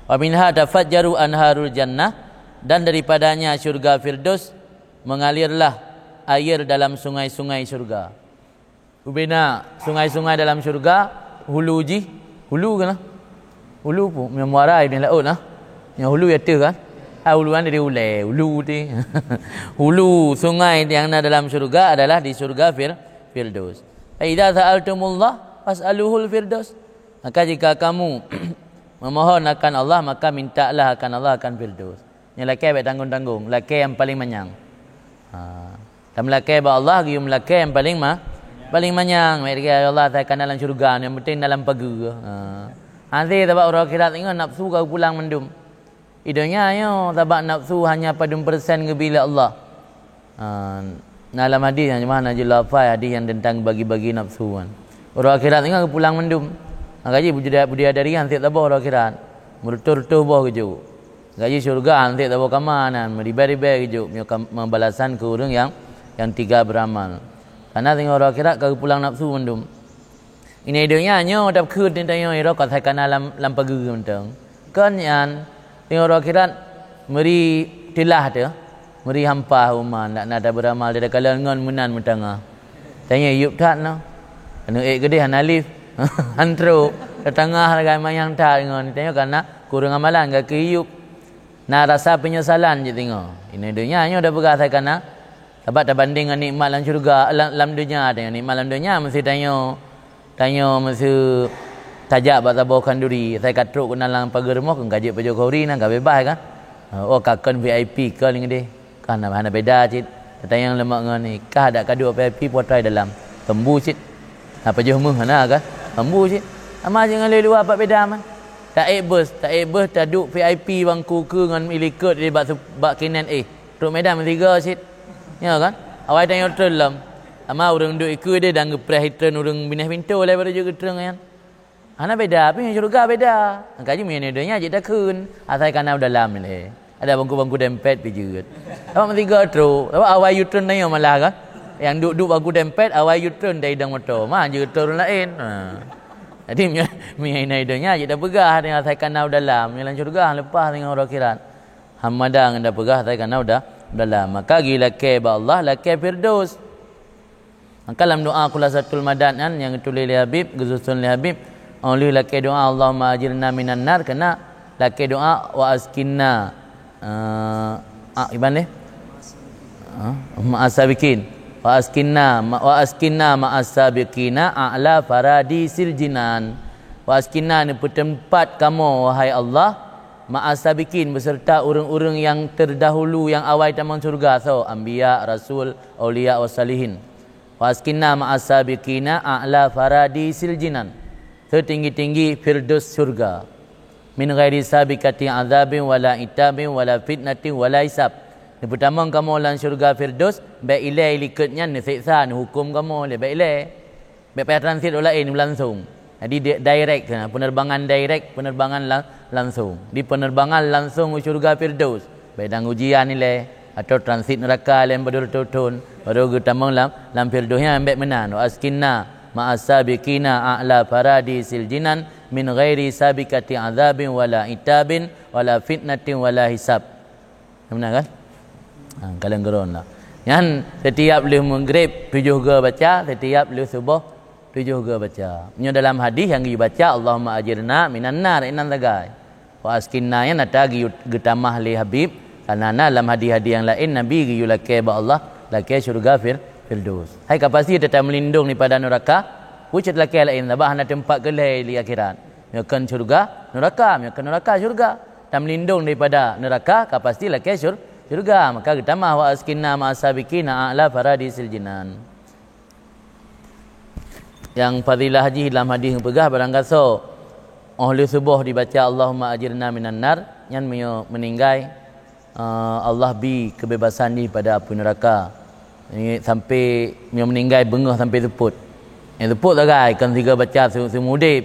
Wa minha tafajjaru anharul jannah, dan daripadanya syurga Firdaus mengalirlah air dalam sungai-sungai syurga. Ubena sungai-sungai dalam syurga, hulu jih, hulu kan? Hulu pu, meunyoe muara di laôt nah. Nyang hulu ya teuh kan? Ah, hulu kan dari ulée, hulu teuh. Hulu sungai yang na dalam syurga adalah di syurga Fir-, Firdaus. Fa idza sa'altumullah fas'aluhul firdaus. Maka jika kamu memohon akan Allah, maka mintalah akan Allah akan Firdaus. Nyang lakée bék tanggung-tanggung, lakée nyang paleng manyang. Ha. Tameulakée bak Allah, geuyue meulakée nyang paleng ma-, paleng manyang. Meu'et lagée, "Ya Allah, asai ka na lam syeuruga, nyang penting na lam pageue." Ha. Hase sabab uroe akhirat ingat nafsu ka geupulang mandum. I donya nyoe sabab nafsu hanya padum persen geubri lé Allah. Ha. Na lam hadis nyang jeumaah na jeuet lafai hadis nyang teuntang bagi-bagi nafsu kan. Uroe akhirat ingat geupulang mandum. Maka jih budaya, budaya dari nyan seb saboh uroe akhirat. Meureutôh-reutôh boh geujok. Gaji syeuruga han seb saboh kama nan, meuribée-ribée geujok meunyoe kam-, meubalasan keu ureuëng nyang, nyang tiga beuramal. Kana singoh uroe akhirat ka geupulang nafsu mandum. Ini i donya nyoe dap kheun tanyoe, i roh ka sai kana lam, lam pageue mantong. Kon nyan, singoh uroe akhirat meuri teulah teuh, meuri hampa uma, ndak na tabeuramal, takalon ngon meunan meutangah. Tanyoe yup that noh. Anu ék geudeh hana lif. Han trok. Tatangah lagée manyang that ngon. Tanyoe kana kureueng amalan gaki yup. Na rasa penyesalan cit singoh. Ini donya nyoe dah peugah asai kana. Sabab tabandeng ngon nikmat lam syeuruga, lam, lam donya, tanyoe nikmat lam donya meusti tanyoe, tanyoe meusti tajak bak saboh khanduri, asai ka trok keunan lam pageue rumoh, kon ka jeuet pajoh khanduri nan ka bebas kan. Oh, ka kon V I P kon ngeudeh. Ka hana, hana beda cit. Tatanyong leumah ngon ni, kah dak kaduek V I P potroi dalam. Tembu cit. Ha, pajoh meuh hana kan? Tembu cit. Ama jeuet ngon lé luwa pat beda man. Taék bus, taék bus taduek V I P bangku keue ngon ilikot di bak, bak kinen éh. Trok Medan meusigoe cit. Ya kan? Awai tanyoe treun lom. Ama ureuëng duek ikeue deh dan geupreh itreun ureuëng binéh pintoe lé baru jeuet geutreun nyan. Hana beda, tapi nyang syeuruga beda. Maka jih meunyoe donya jeuet takheun, asai kana u dalam lé. Ada bangku-bangku dempet pi jeuet. Awak meusigoe trok, awak awai U-turn tanyoe malah kan. Nyang duek-duek bangku dempet, awai U-turn dari dang moto. Ma jeuet trok ureuëng laén. Ha. Jadi meunyoe, meunyoe donya jeuet tapeugah, asai kana u dalam. Meunyoe lam syeuruga leupah singoh uroe akhirat. Hamada ngon tapeugah asai kana u da-, u dalam. Maka geulakée bak Allah, lakée Firdaus. Maka lam doa Khulasatul Madad nyan nyang geutuléh lé Habib, geususon lé Habib, óh lheueh lakée doa Allahumma ajirna minan nar, keuneuk lakée doa wa askinna, eh, a, iban lé? Ha? Ma'as sabiqin. Wa askinna, ma-, wa askinna ma'as sabiqina a'la paradisil jinan. Wa askinna, neupeuteumpat kamoe, wahai Allah, ma'as sabiqin, beuseureuta ureuëng-ureuëng nyang teudahulu nyang awai tamong syeuruga, soe? Anbiya, rasul, auliya, wasalihin. Wa askinna ma'as sabiqina a'la paradisil jinan. Seutinggi-tinggi Firdaus syeuruga. Min ghairi sabiqati adzabin wala itabin wala fitnatin wala hisab. Neupeutamong kamoe lam syeuruga Firdaus, bék ilée ilikot nyan neuseksa, neuhuköm kamoe lé, bék ilée. Bék payah transit u laén, u langsong. Jadi, di-, direct, ha, penerbangan direct, penerbangan la-, langsong. Di penerbangan langsong u syeuruga Firdaus. Bék dang ujian ilée, atau transit neuraka ilée padum reutôh thon, baru geutamong lam, lam Firdaus nyan bék meunan. Wa askinna ma'as sabiqina a'la paradisil jinan min ghairi sabiqati adzabin wala itabin wala fitnatin wala hisab. Meunan kan? Ha, kalon geuron lah. Nyan setiap lheueh Maghrib tujoh goe baca, setiap lheueh Suboh tujoh goe baca. Nyoe dalam hadis nyang geubaca, "Allahumma ajirna minan nar," inan sagai. Wa askinna nyan ata geu-, geutamah lé Habib, karena na lam hadis-hadis nyang laén Nabi geuyue lakée bak Allah, lakée syeuruga Fir-, Firdaus. Hai ka pasti teutab meulindong daripada neuraka, peue cit lakée laén, sabab hana teumpat keu lhée di akhirat. Meunyoe kon syeuruga, neuraka, meunyoe kon neuraka, syeuruga. Tameulindong daripada neuraka, ka pasti lakée syur-, syeuruga. Maka geutamah wa askinna ma'as sabiqina a'la paradisil jinan. Nyang fadilah jih lam hadis geupeugah, barang gasoe óh lheueh suboh dibaca Allahumma ajirna minan nar, nyan meunyoe meuninggai, eh, Allah bi kebebasan jih pada apui neuraka. Ni sampai meunyoe meuninggai beungoh sampai seupôt. Nyang seupôt sagai, kon sigoe baca seu-, seumeu udeb.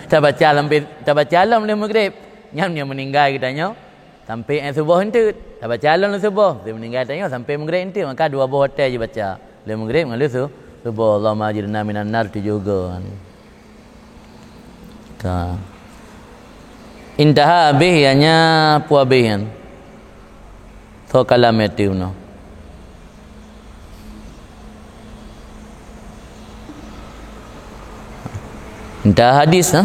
Tabaca sampai, tabaca lom lheueh meugreb. Nyan meunyoe meuninggai geutanyoe, sampai eh suboh enteuk. Tabaca lom lheueh suboh, sampai meuninggai tanyoe sampai meugreb enteuk, maka dua boh watèe jibaca. Lheueh meugreb ngon lheueh su-, suboh, Allahumma ajirna minan nar tujoh goe. Ka. Intaha, habéh, ianya peue habéh nyan. Soe kalam yatim nyoe. Intaha hadis, ha?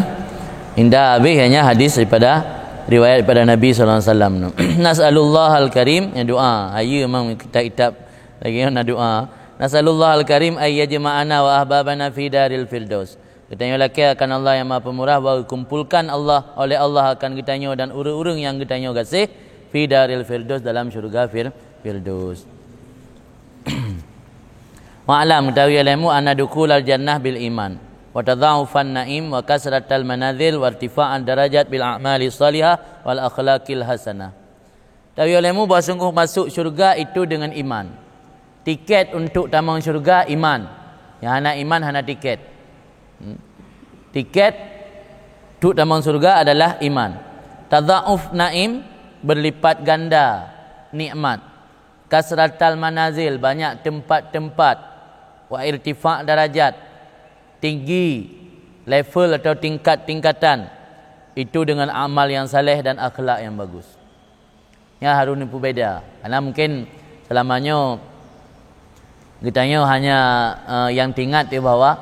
Intaha, habéh, ianya hadis daripada riwayat daripada Nabi sallallahu alaihi wasallam nyoe. Nas'alullahal karim, ya doa. Hayeue memang kitab-kitab lagèe nyoe na doa. Nas'alullahal karim ay yajma'ana wa ahbabana fi daril firdaus. Geutanyoe lakèe akan Allah Nyang Maha Peumurah bahwa geukumpolkan Allah, oleh Allah akan geutanyoe dan ureuëng-ureuëng nyang geutanyoe gaséh fi daril firdaus, dalam syeuruga fir-, firdaus. Wa'lam, geutahui olehmu, anna dukhulal jannah bil iman, wa tadha'ufan na'im, wa kasratal manazil, wa irtifa'ad darajat bil a'malis shalihah wal akhlaqil hasanah. Tawi olehmu bahwa sungguh masuk syurga itu dengan iman. Tiket untuk tamong syurga iman. Nyang hana iman hana tiket. Hmm. Tiket untuk tamong syurga adalah iman. Tadha'uf na'im, berlipat ganda nikmat. Kasratal manazil, banyak tempat-tempat. Wa irtifa' darajat, tinggi level atau tingkat-tingkatan. Itu dengan amal yang saleh dan akhlak yang bagus. Nyan harôh neupeubeda. Karena mungkin selama nyoe geutanyoe hanya, eh, nyang teuingat bahwa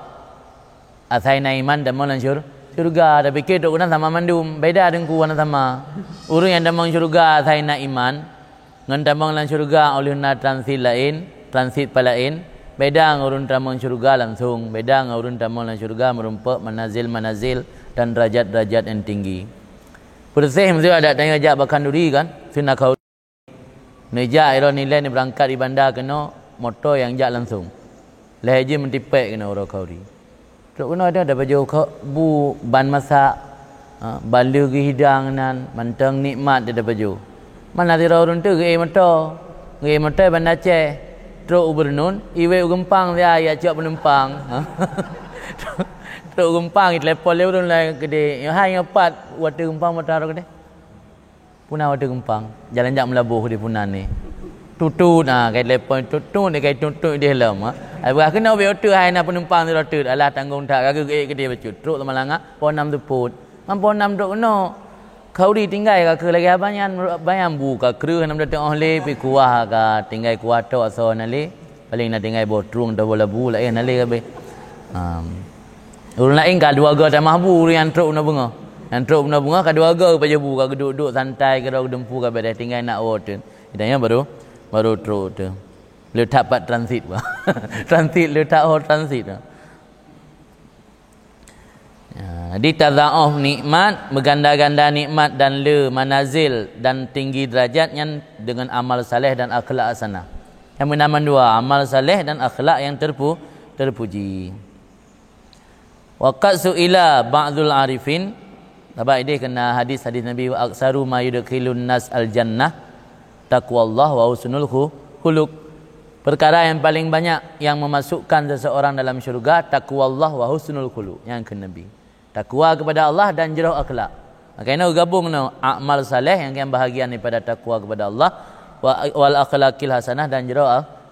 asai na iman tamong lam syur-, syurga. Tapi keu trok keunan sama mandum. Beda teungku hana sama. Ureuëng nyang tamong syurga asai na iman, ngon tamong lam syurga óh lheueh na transit laén, transit palaén. Beda ngon ureuëng tamong syurga langsung. Beda ngon ureuëng tamong lam syurga meurumpok manazil-manazil dan derajat-derajat nyang tinggi. Peureséh meuseu adak tanyoe jak bak khanduri kan, seuna khanduri. Neujak, irot nilai neubeurangkat di banda keunoe, moto nyang jak langsung. Lheuh jih meutipék keunoe uroe khanduri. Trok keunoe dah tapajoh keu bu ban masak, ha, ban lheueh geuhidang nan, mantong nikmat dah tapajoh. Mana sidroe ureuëng teuk geuék moto, geuék moto i Banda Aceh. Trok u Beureunun, iwet u Geumpang siat, ya cok peunumpang. Trok u Geumpang, itelepon lé ureuëng laén keudéh. Nyoe hai nyoe pat, u ateueh Geumpang moto rot keudéh. Puna u ateueh Geumpang, jalan jak Meulaboh di Puna ni. Tutut, ha, kai telepon tutut, kai tutut di lom, ha. Ai bah keunoe bèk u ateueh hai na peunumpang sidroe teuk, alah tanggong that, ka geuék keudéh bacut. Trok Samalanga, poh nam seupôt. Ngon poh nam trok keunoe. Khanduri tinggai ka keu lagèe haba nyan, bayan bu ka kreueh nam datang óh lé, pi kuah ka tinggai kuah tok asoe na lé. Paléng na tinggai boh trueng atawa boh labu laén na lé ka abéh. Ha. Ureuëng laén ka dua goe tamah bu, ureuëng nyang trok bunoe beungoh. Nyang trok bunoe beungoh ka dua goe geupajoh bu, ka geuduek-duek santai, keudroe geudumpu ka beureh, tinggai nak woe teuk. Geutanyoe baru, baru trok teuk. Leutak pat transit bah. Transit, leutak ho transit bah. Ya, jadi tadha'uf nikmat, beuganda-ganda nikmat dan le manazil dan tinggi derajat nyan dengan amal saleh dan akhlak hasanah. Nyang meunan mandua, amal saleh dan akhlak yang terpu-, terpuji. Wa qad su'ila ba'dul arifin, sabab idéh keunan hadis-hadis Nabi, "Wa aktsaru ma yudkhilun nas al-jannah taqwallah wa husnul khu-, khuluq." Perkara yang paling banyak yang memasukkan seseorang dalam syurga, taqwallah wa husnul khuluq. Nyang kheun Nabi. Takwa kepada Allah dan jroh akhlak. Maka inoe gabung nyoe amal saleh nyang kan bahagian daripada takwa kepada Allah, wa, wal akhlaqil hasanah dan jroh,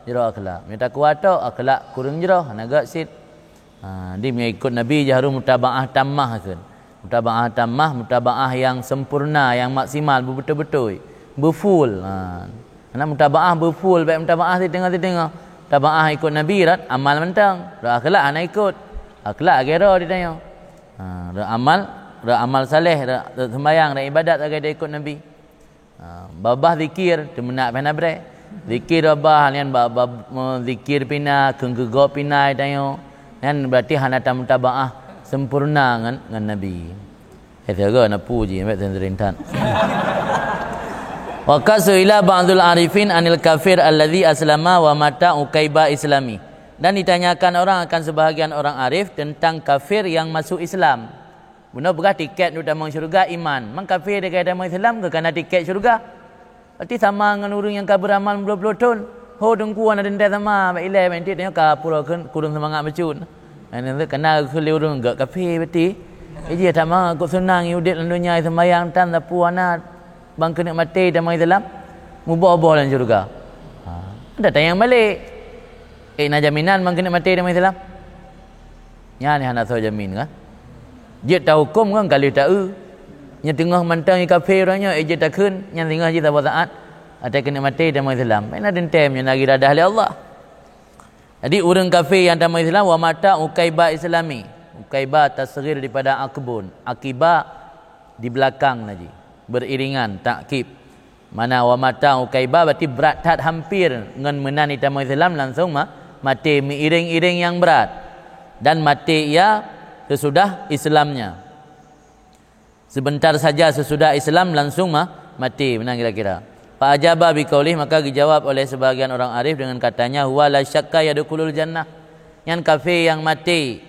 jroh akhlak. Meunyoe takwa tok, akhlak kureueng jroh, hana göt cit. Ha, di meunyoe ikut Nabi jih harôh mutabaah tammah kheun. Mutabaah tammah, mutabaah yang sempurna, yang maksimal, beubeutôi-beutôi, beufull. Ha. Hana mutabaah beufull, bèk mutabaah siteungoh-siteungoh. Mutabaah ikut Nabi rot amal mantong, rot akhlak hana ikut. Akhlak lagèe droe di tanyoe. Ha, rot amal, rot amal saleh, rot, rot sembahyang, rot ibadat lagèe ikut Nabi. Ha, babah zikir, teumeunak pih hana brek. Zikir babah, nyan ba, ba, me, zikir pih na, kheun keu gob pih na tanyoe. Nyan berarti hana tamutabaah sempurna ngon, ngon Nabi. Eh, siaga na pu ji, ambek sering that. Wa qad su'ila ba'dul arifin anil kafir alladzi aslama wa mata uqaiba islami. Dan ditanyakan orang akan sebahagian orang arif tentang kafir yang masuk Islam. Bunoe peugah tiket untuk tamong syurga iman. Mang kafir di tamong Islam ke kana tiket syurga? Berarti sama ngon ureuëng nyang ka beuramal puluh-puluh thon. Ho teungku hana teuntée sama, bak ilée bak inti tanyoe ka pura kureueng seumangat bacut. Hana kana keu lé ureuëng gak kafir berarti. Iji sama kok seunang udeb lam donya sembahyang tan sapu anak bang keuneuk maté tamong Islam. Muboh-boh lam syurga. Ha. Ada tanyang balik. Eh, na jaminan bang keuneuk maté tamong Islam? Nyan hana soe jamin kan? Jeuet tahuköm kan ka lheueh ta-eu. Nyan teungoh mantong kafé ureuëng nyoe, eh, jeuet takheun, nyan singoh jih saboh saat. Até keuneuk maté tamong Islam. Mana dentem nyan lagi radah lé Allah. Jadi ureuëng kafé nyang tamong Islam, wa mata uqaiba islami. Uqaiba tasghir daripada aqbun. Akiba di belakang lagi. Beriringan, takkib. Mana wa mata uqaiba berarti brat that hampir ngon meunan itamong Islam langsung ma-, maté meuiring-iring nyang brat. Dan maté ia sesudah Islamnya. Sebentar saja sesudah Islam langsung ma-, maté, meunan kira-kira. Fa ajaba biqaulih, maka dijawab oleh sebahagian orang arif dengan katanya, huwa la syakka yadkhulul jannah. Nyan kafé nyang maté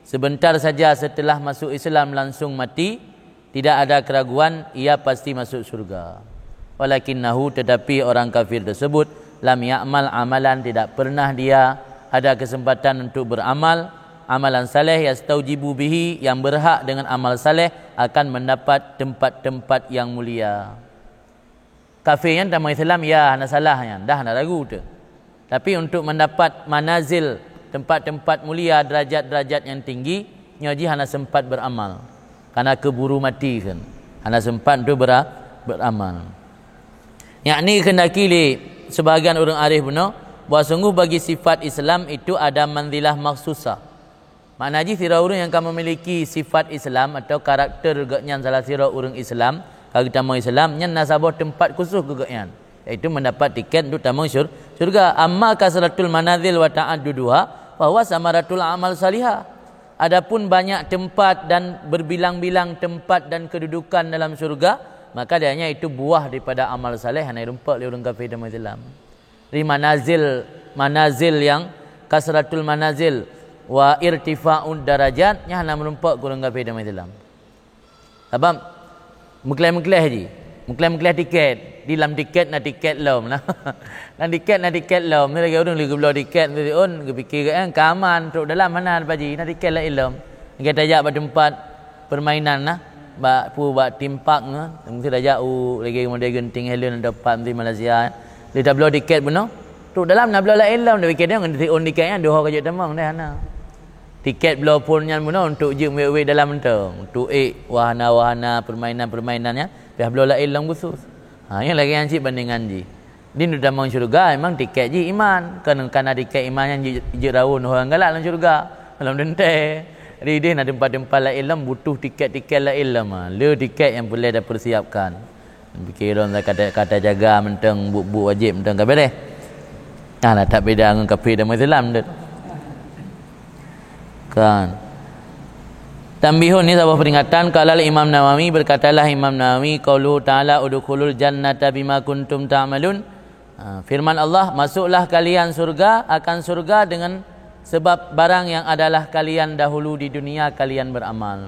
sebentar saja setelah masuk Islam langsung mati, tidak ada keraguan ia pasti masuk surga. Walakinnahu, tetapi orang kafir tersebut, lam ya'mal amalan, tidak pernah dia ada kesempatan untuk beramal amalan saleh, yastaujibu bihi, yang berhak dengan amal saleh akan mendapat tempat-tempat yang mulia. Kafé nyan tamong Islam, ya, hana salah nyan, dah hana ragu tu. Tapi untuk mendapat manazil, tempat-tempat mulia, derajat-derajat yang tinggi, nyoe jih hana sempat beramal. Karena keburu mati kan. Hana sempat untuk bera-, beramal. Yakni kehendaki lé sebahagian ureuëng arif bunoe, bahwa sungguh bagi sifat Islam itu ada manzilah makhsusah. Makna jih sidroe ureuëng nyang ka memiliki sifat Islam atau karakter geuhnyan salah sidroe ureuëng Islam, ka geutamong Islam, nyan na saboh teumpat khusus keu geuhnyan, yaitu mendapat tiket untuk tamong syur-, syurga. Amma kasratul manazil wa ta'adduduha, fa huwa samaratul amal salihah. Adapun banyak tempat dan berbilang-bilang tempat dan kedudukan dalam syurga, maka dianya itu buah daripada amal saleh, hana rumpok lé ureuëng kafé tamong Islam. Di manazil, manazil yang kasratul manazil wa irtifa'ud darajat, nyan hana meurumpok keu ureuëng kafé tamong Islam. Sabab meukleh-meukleh jih, meukleh-meukleh tiket, di lam tiket na tiket lom lah. Lam tiket na tiket lom, lagée ureuëng lé geubloe tiket, tu on geupike geuh, eh, ka aman, trok dalam hana, Pak Haji, na tiket laén lom. Lagée tajak bak teumpat permainan nah, bak pu, bak theme park nah, mesti tajak u lagée model Genting Highland atau park di Malaysia. Lé tabloe tiket bunoe. Tu dalam na bloe laén lom, tapi kadang ngon on tiket nyan dua ka jeuet tamong dah hana. Tiket bloe phon nyan bunoe untuk jeuet wék-wék dalam mantong, untuk ék wahana-wahana, permainan-permainan nyan, pih bloe laén lom khusus. Ha, nyan lagée nyan cit bandingan jih. Di tamong syurga memang tiket jih iman. Kan, kana tiket iman nyan jeuet, jeuet rawon ureuëng galak lam syurga. Lam teuntée. Jadi ideh na teumpat-teumpat laén lom butuh tiket-tiket laén lom. Ha, le tiket nyang peureulée tapersiapkan. Pikir lom kata, kata jaga mantong, buet-buet wajéb mantong ka beres. Nah, lah that beda ngon kafé dan Islam tu. Kan. Tanbihun, ni saboh peringatan, qala Imam Nawawi, berkatalah Imam Nawawi, qauluhu ta'ala udkhulul jannata bima kuntum ta'malun. Ha, firman Allah, masuklah kalian surga, akan surga dengan sebab barang yang adalah kalian dahulu di dunia kalian beramal.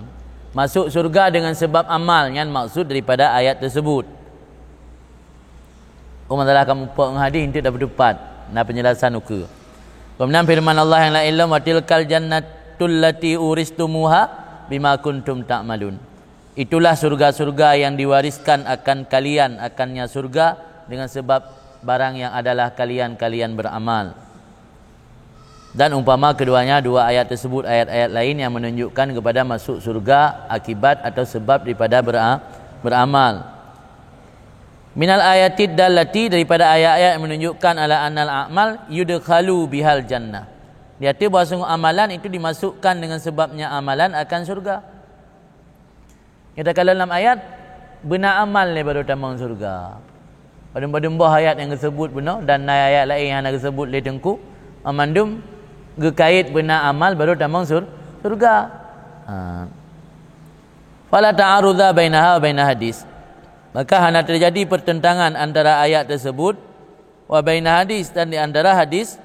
Masuk surga dengan sebab amal, nyan maksud daripada ayat tersebut. Oh, masalah kamu pok ngon hadis, enteuk dapat tepat. Na penjelasan ukeue. Kemudian firman Allah yang lain lom, "Wa tilkal jannatul lati uristumuha bima kuntum ta'malun." Itulah surga-surga yang diwariskan akan kalian, akannya surga, dengan sebab barang yang adalah kalian, kalian beramal. Dan umpama keduanya dua ayat tersebut, ayat-ayat lain yang menunjukkan kepada masuk surga akibat atau sebab daripada bera-, beramal. Minal ayatid dallati, daripada ayat-ayat yang menunjukkan ala annal a'mal yudkhalu bihal jannah. Di arti bahwa sungguh amalan itu dimasukkan dengan sebabnya amalan akan surga. Nyata kalau dalam ayat, beuna amal lé baru tamong surga. Padum-padum boh ayat nyang geusebut bunoe dan na ayat laén nyang hana geusebut lé Teungku, mandum geukait beuna amal baru tamong sur-, surga. Ha. Fala ta'aruda bainaha wa baina hadis. Maka hana terjadi pertentangan antara ayat tersebut wa baina hadis, dan di antara hadis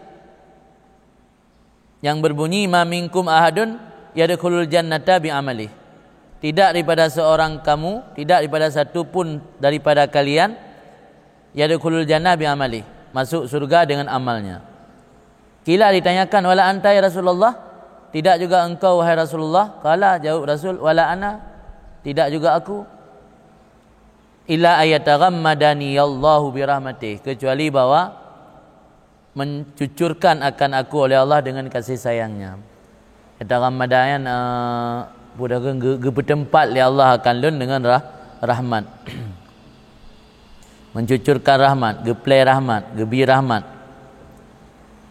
yang berbunyi, "Ma minkum ahadun yadkhulul jannata bi amalih." Tidak daripada seorang kamu, tidak daripada satu pun daripada kalian, yadkhulul jannah bi amalih, masuk surga dengan amalnya. Qila, ditanyakan, "Wala anta ya Rasulullah?" Tidak juga engkau, wahai Rasulullah? Qala, jawab Rasul, "Wala ana." Tidak juga aku. "Illa ayataghammadani Allahu birahmatih," kecuali bahwa mencucurkan akan aku oleh Allah dengan kasih sayang-Nya. Yataghammada nyan, eh, budak ge-, ge-, geupeuteumpat lé Allah akan lôn dengan rah-, rahmat. Mencucurkan rahmat, geuplé rahmat, geubi rahmat.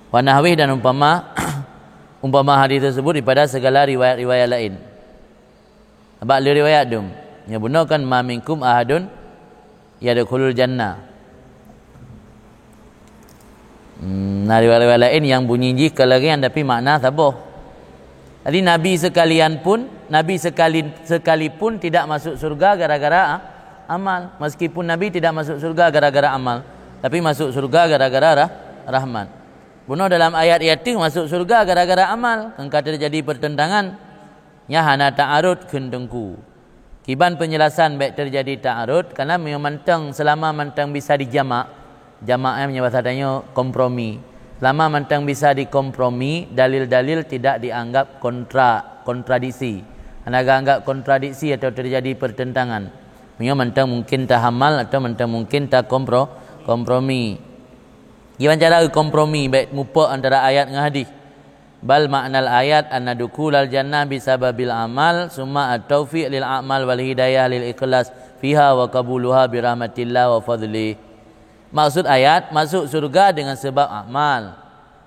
Wa nahwih, dan umpama, umpama hadis tersebut daripada segala riwayat-riwayat lain. Bak le riwayat dum. Nyang bunoe kan, "Ma minkum ahadun yadkhulul jannah." Hmm, na riwayat-riwayat laén nyang bunyi jih ka lagée nyan, tapi makna saboh. Jadi Nabi sekalian pun, Nabi sekali, sekalipun tidak masuk surga gara-gara a-, amal. Meskipun Nabi tidak masuk surga gara-gara amal, tapi masuk surga gara-gara rah-, rahmat. Bunoe dalam ayat nyan teuh masuk surga gara-gara amal, kan ka teujadi pertentangan. Nyan hana ta'arud kheun teungku. Kiban penjelasan bék teujadi ta'arud, karena meunyoe mantong, selama mantong bisa dijamak, jamak nyan meunyoe bahasa tanyoe kompromi. Selama mantong bisa dikompromi, dalil-dalil tidak dianggap kontra, kontradiksi. Hana geuanggap kontradiksi atau teujadi pertentangan. Meunyoe mantong mungkin tahamal atau mantong mungkin takompro-, kompromi. Kiban cara kompromi bék mupok antara ayat ngon hadis. Bal ma'nal ayat anna dukhulal jannah bisababil amal, summa at-taufiq lil a'mal wal hidayah lil ikhlas fiha wa qabuluha bi rahmatillah wa fadlih. Maksud ayat, masuk surga dengan sebab amal.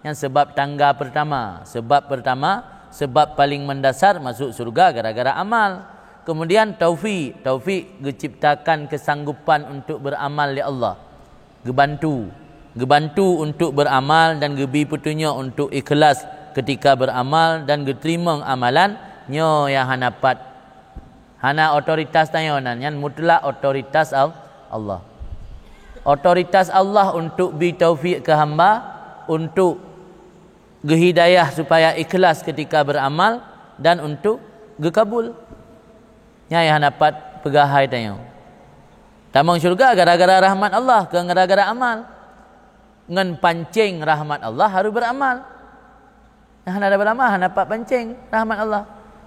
Nyan sebab tangga pertama. Sebab pertama, sebab paling mendasar masuk surga gara-gara amal. Kemudian taufik, taufik geuciptakan kesanggupan untuk beramal lé Allah. Geubantu, geubantu untuk beramal dan geubi peutunyok untuk ikhlas ketika beramal dan geuteurimong amalan, nyoe nyang hana pat. Hana otoritas tanyoe nan, nyan mutlak otoritas Al-, Allah. Otoritas Allah untuk bi taufik keu hamba, untuk geuhidayah supaya ikhlas ketika beramal dan untuk geukabul. Nyan nyang hana pat peugah hai tanyoe. Tamong syurga gara-gara rahmat Allah, kon gara-gara amal. Ngon pancéng rahmat Allah harôh beuramal. Nah, hana beramal, hana pat pancéng rahmat Allah.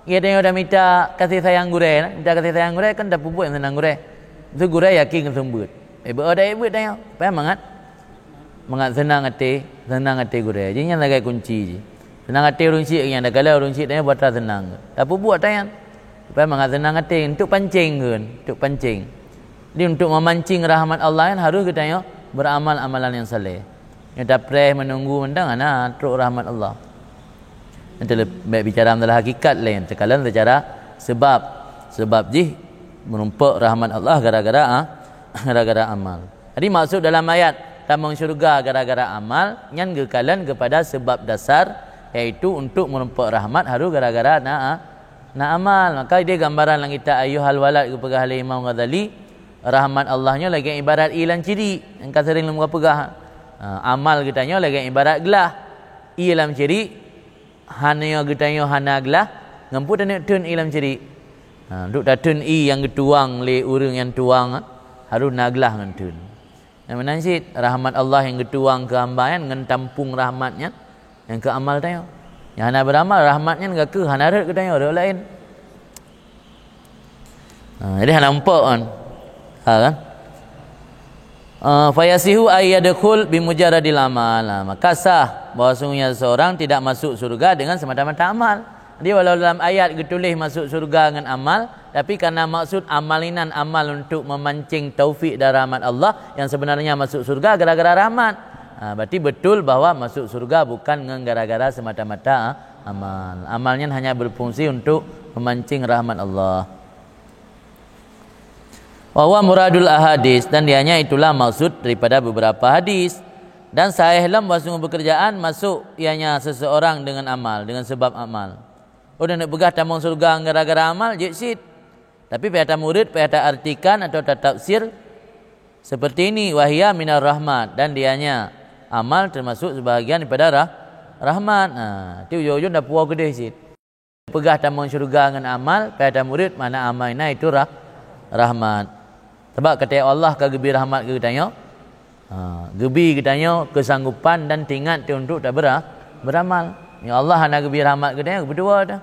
Geutanyoe dah mita kasih sayang gurée, mita kasih sayang gurée kan tapeubuet nyang seunang gurée. Itu gurée yakin keu seumeubeuet. Eh, beu dah buet tanyoe. Payah mangat. Mangat seunang até, seunang até gurée. Jadi nyan lagée kunci jih. Seunang até ureuëng syik nyan, dah kala ureuëng syik tanyoe buat seunang. Tapeubuet tanyan. Supaya mangat seunang até, untuk pancéng kheun, untuk pancéng. Jadi untuk memancing rahmat Allah nyan harôh geutanyoe beramal amalan nyang saleh. Nyoe tapreh menunggu mantong hana trok rahmat Allah. Nyan teuleubeh bicara masalah hakikat laén, teukalon secara sebab. Sebab jih meurumpok rahmat Allah gara-gara, ah, gara-gara amal. Jadi maksud dalam ayat tamong syurga gara-gara amal nyan geukalon kepada sebab dasar, yaitu untuk meurumpok rahmat harôh gara-gara na, na amal. Maka ideh gambaran lam kitab Ayyuhal Walad geupeugah lé Imam Ghazali, rahmat Allah nyoe lagée ibarat ie lam cirik, nyang ka sering lôn peugah. Ha, amal geutanyoe lagée ibarat glah. Ie lam cirik, hana geutanyoe hana glah, ngon peue taneuk theun ie lam cirik? Ha, duek tatheun ie nyang geutuang lé ureuëng nyang tuang, harôh na glah ngon theun. Nyang meunan cit, rahmat Allah nyang geutuang keu hamba nyan ngon tampung rahmat nyan, nyang keu amal tanyoe. Nyang hana beuramal, rahmat nyan geukeue hana rhot keu tanyoe, rhot laén. Ha, jadi hana muphom kan? Ha, kan? Ah, fayasihu ay yadkhul bimujarradil amal. Ha, maka sah bahwasanya seseorang tidak masuk surga dengan semata-mata amal. Jadi walau dalam ayat geutuléh masuk surga ngon amal, tapi karena maksud amal inan amal untuk memancing taufik dan rahmat Allah, yang sebenarnya masuk surga gara-gara rahmat. Ha, berarti betul bahwa masuk surga bukan ngon gara-gara semata-mata amal. Amal nyan hanya berfungsi untuk memancing rahmat Allah. Wa huwa muradul ahadits, dan dianya itulah maksud daripada beberapa hadis. Dan sahih lom bahwa sungguh pekerjaan masuk ianya seseorang dengan amal, dengan sebab amal. Oh, dan nak peugah tamong surga gara-gara amal, jeuet cit. Tapi payah tamurit, payah taartikan atau tatafsir seperti ini, "Wa hiya minar rahmat," dan dianya amal termasuk sebahagian daripada rah-, rahmat. Ha, ti ujong-ujong tapuwoe keudeh cit. Peugah tamong syeuruga ngon amal, payah tamurit, makna amal na itu rah-, rahmat. Sabab kata Allah ka geubri rahmat keu geutanyoe. Ha, geubri geutanyoe keusanggopan dan teuingat teuh untuk tabera-, beramal. Ya Allah hana geubri rahmat keu geutanyoe, beudua dah.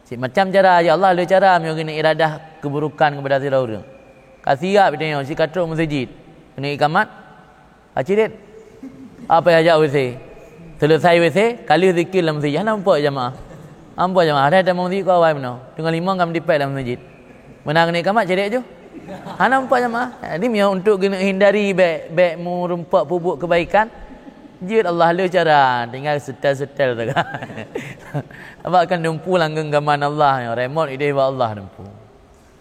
Cit macam cara, ya Allah, le cara meunyoe geuneuk iradah keuburukan keupada sidroe ureuëng. Ka siap geutanyoe, cit ka trok meuseujid. Keuneuk ikamat, Ka cirét. Apa jak WC? Selesai WC, ka lheueh zikir lam masjid. Hana muphom jamaah. Hana muphom jamaah. Ada tamong zikir awai meunoe. Teungoh limong ka meudipek lam masjid. Meunan keuneuk kamat cirét ju. Hana muphom jamaah. Jadi meunyoe untuk geuneuk hindari bèk, bèk meurumpok peubuet kebaikan, jeuet Allah le cara, tinggal setel-setel saja. Abak kan dumpu lam genggaman Allah, remote ideh bak Allah dumpu.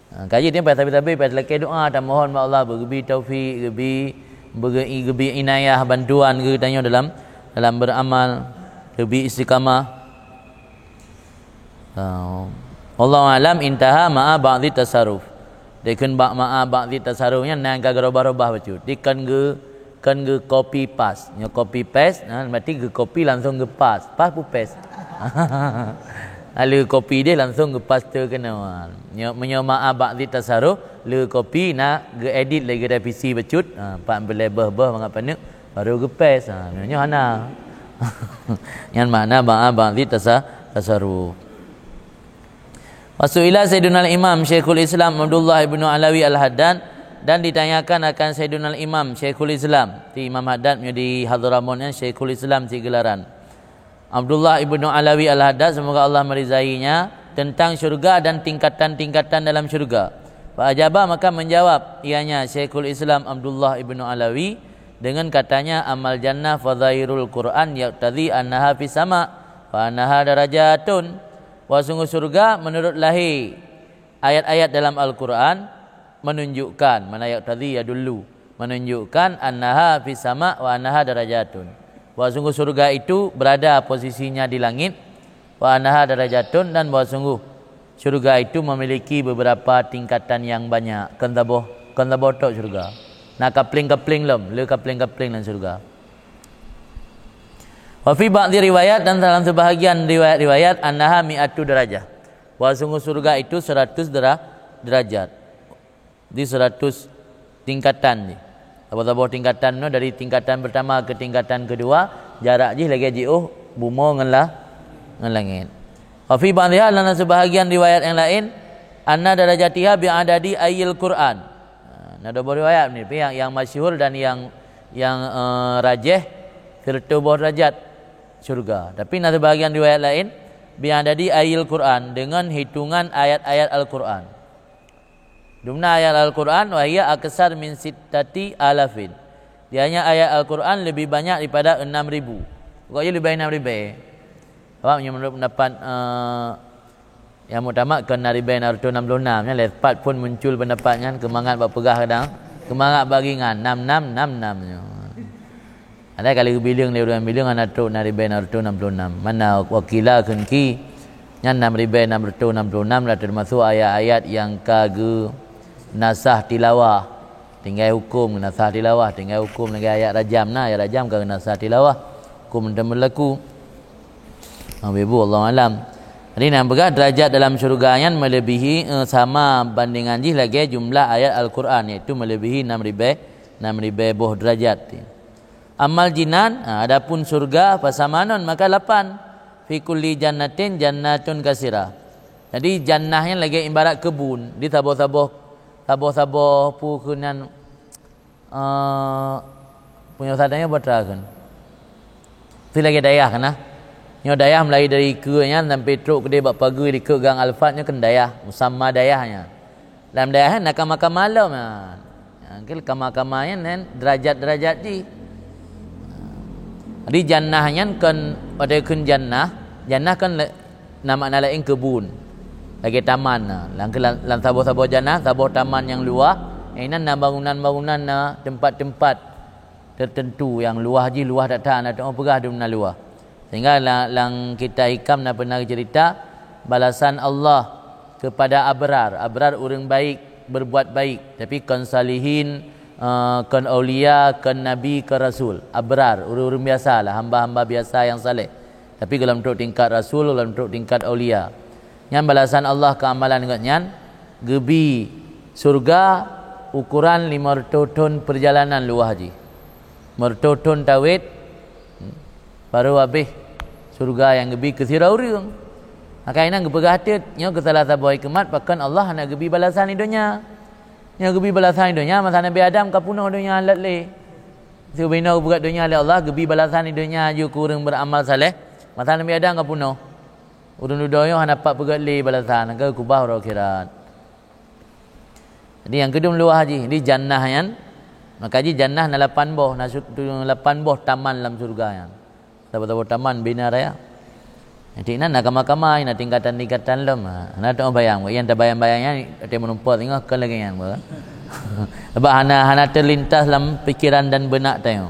Ha, kaji dia payah sabe-sabe, payah talakée doa, tamohon bak Allah beugeubri taufik, geubri, beuge-, geubri inayah, bantuan keu geutanyoe dalam, dalam beramal, geubri istiqamah. Ha. Wallahu a'lam, intaha ma'a ba'dhi tasarruf. Dikheun bak ma'a ba'dhi tasarruf nyan na nyang ka geurobah-robah bacut. Dikheun geu-, Kon geu copy paste. Nyoe copy paste, nah, berarti geu copy langsung geu paste. Paste pun paste. Lalu copy deh langsung geu paste keunoe. Nyoe meunyoe ma'a ba'dhi tasarruf, le copy na geu edit lagi revisi bacut. Ha, pat beulée beuh-beuh mangat paneuk, baru geu paste. Ha, nyoe hana. Nyan makna ma'a ba'dhi tasa-, tasarruf. Wa su'ila Sayyidunal Imam Syekhul Islam Abdullah ibnu Alawi Al-Haddad, dan ditanyakan akan Sayyidunal Imam Syekhul Islam, ti Imam Haddad meunyoe di Hadramaut nyan Syekhul Islam cit geularan. Abdullah ibnu Alawi Al-Haddad, semoga Allah meridainya, tentang syurga dan tingkatan-tingkatan dalam syurga. Fa ajaba, maka menjawab ianya Syekhul Islam Abdullah ibnu Alawi dengan katanya, amal jannah fa zahirul Qur'an yaqtadhi annaha fis sama, fa annaha darajatun. Bahwa sungguh syurga menurut lahir ayat-ayat dalam Al-Quran menunjukkan, mana yaqtadhi yadullu, menunjukkan annaha fis sama wa annaha darajatun. Bahwa sungguh syurga itu berada posisinya di langit, wa annaha darajatun, dan bahwa sungguh syurga itu memiliki beberapa tingkatan yang banyak. Kon saboh, kon saboh tok syurga. Na kapling-kapling lom, le kapling-kapling lam syurga. Wa fi ba'dhi riwayat, dan dalam sebahagian riwayat-riwayat, annaha mi'atu darajah. Wa sungguh syurga itu seratus dera-, derajat. Di seratus tingkatan jih. Saboh-saboh tingkatan tu dari tingkatan pertama ke tingkatan kedua, jarak jih lagée jiôh bumoe ngon la-, ngon langét. Wa fi ba'dhiha, dan sebahagian riwayat yang lain, anna darajatiha bi adadi ayil Qur'an. Ha, na dua boh riwayat ni, tapi yang, yang masyhur dan yang, yang, eh, rajih, seratus boh derajat syurga. Tapi na sebahagian riwayat lain, bi adadi ayil Qur'an, dengan hitungan ayat-ayat Al-Qur'an. Dumna ayat Al-Quran, wa hiya aksar min sittati alafin. Dianya ayat Al-Quran lebih banyak daripada enam ribu. Pokoknya lebih enam ribu. Sebab menurut pendapat, eh, yang muktamad ke enam ribu enam ratus enam puluh enam. Nyan lepat pun muncul pendapat nyan, keumangat bak peugah kadang. Keumangat bak ringan, enam enam enam enam nyoe. Ada kali geubileueng lé ureuëng bileueng hana trok enam ribèe enam ratus enam puluh enam. Mana wakila kheun ki, nyan enam ribèe enam ratus enam puluh enam lah termasuk ayat-ayat nyang ka geunasah tilawah. Tinggai huköm geunasah tilawah, tinggai huköm lagèe ayat rajam na, ayat rajam ka geunasah tilawah. Huköm mantong beulaku. Ibu, Allahu alam. Jadi, nyang peugah derajat dalam syurga nyan melebihi, eh, sama bandingan jih lagèe jumlah ayat Al-Quran, yaitu melebihi enam ribèe, enam ribèe boh derajat. Amal jinan, ha, adapun syurga, fasamanon, maka lapan. Fi kulli jannatin jannatun kasira. Jadi, jannah nyan lagèe ibarat keubun, di saboh-saboh, saboh-saboh peue keunan, eh, punya usah tanya batra kan. Itu lagèe dayah kan, ah. Nyoe dayah mulai dari keue nyan sampai trok keudeh bak pageue di keue gang Alfat nyoe kan dayah, musamma dayah nyan. Lam dayah nyan na kama-kama lom nyan. Ha, kama-kama nyan, nyan derajat-derajat jih. Jadi jannah nyan kon, watèe kheun jannah, jannah kon le-, na makna laén keubun. Lagèe taman na. Lam, lam, lam saboh-saboh jannah, saboh taman nyang luwah, inan na bangunan-bangunan, na tempat-tempat tertentu nyang luwah jih, luwah that-that, na teupeugah dumna luwah. Sehingga la-, lam kitab Hikam na pernah cerita balasan Allah kepada abrar. Abrar ureuëng baik, berbuat baik, tapi kon salihin, eh, kon aulia, kon nabi, kon rasul, abrar, ureuëng-ureuëng biasa lah, hamba-hamba biasa nyang saleh. Tapi gohlom trok tingkat rasul, gohlom trok tingkat aulia. Nyan balasan Allah keu amalan geuhnyan, geubi syurga ukoran limong reutôh thon peurjalanan luwah jih. Meureutoh thon tawet, barô habéh syeuruga nyang geubi keu sidroe ureuëng. Maka inan geupeugah teuk nyoe keu salah saboh hikeumat pakon Allah hana geubi balasan di donya. Nyoe geubi balasan di donya masa Nabi Adam ka peunoh donya lé. Sibeuna geupeugah donya lé Allah geubi balasan di donya aju keu ureuëng beuramal saleh masa Nabi Adam ka peunoh. Ureuëng dudoe nyoe hana pat peugét lé balasan, ka keubah uroe akhirat. Jadi nyang keudum luwah jih, di jannah nyan, maka jih jannah na lapan boh, na su-, tu lapan boh taman lam syeuruga nyan. Saboh-saboh taman bina raya. Jadi na, na kama-kama, na tingkatan-tingkatan lom. Ha, na teubayang, nyang tabayang-bayang nyan, teumeureumpok singoh kon lagée nyan. Sebab hana, hana terlintas lam pikiran dan benak tanyoe.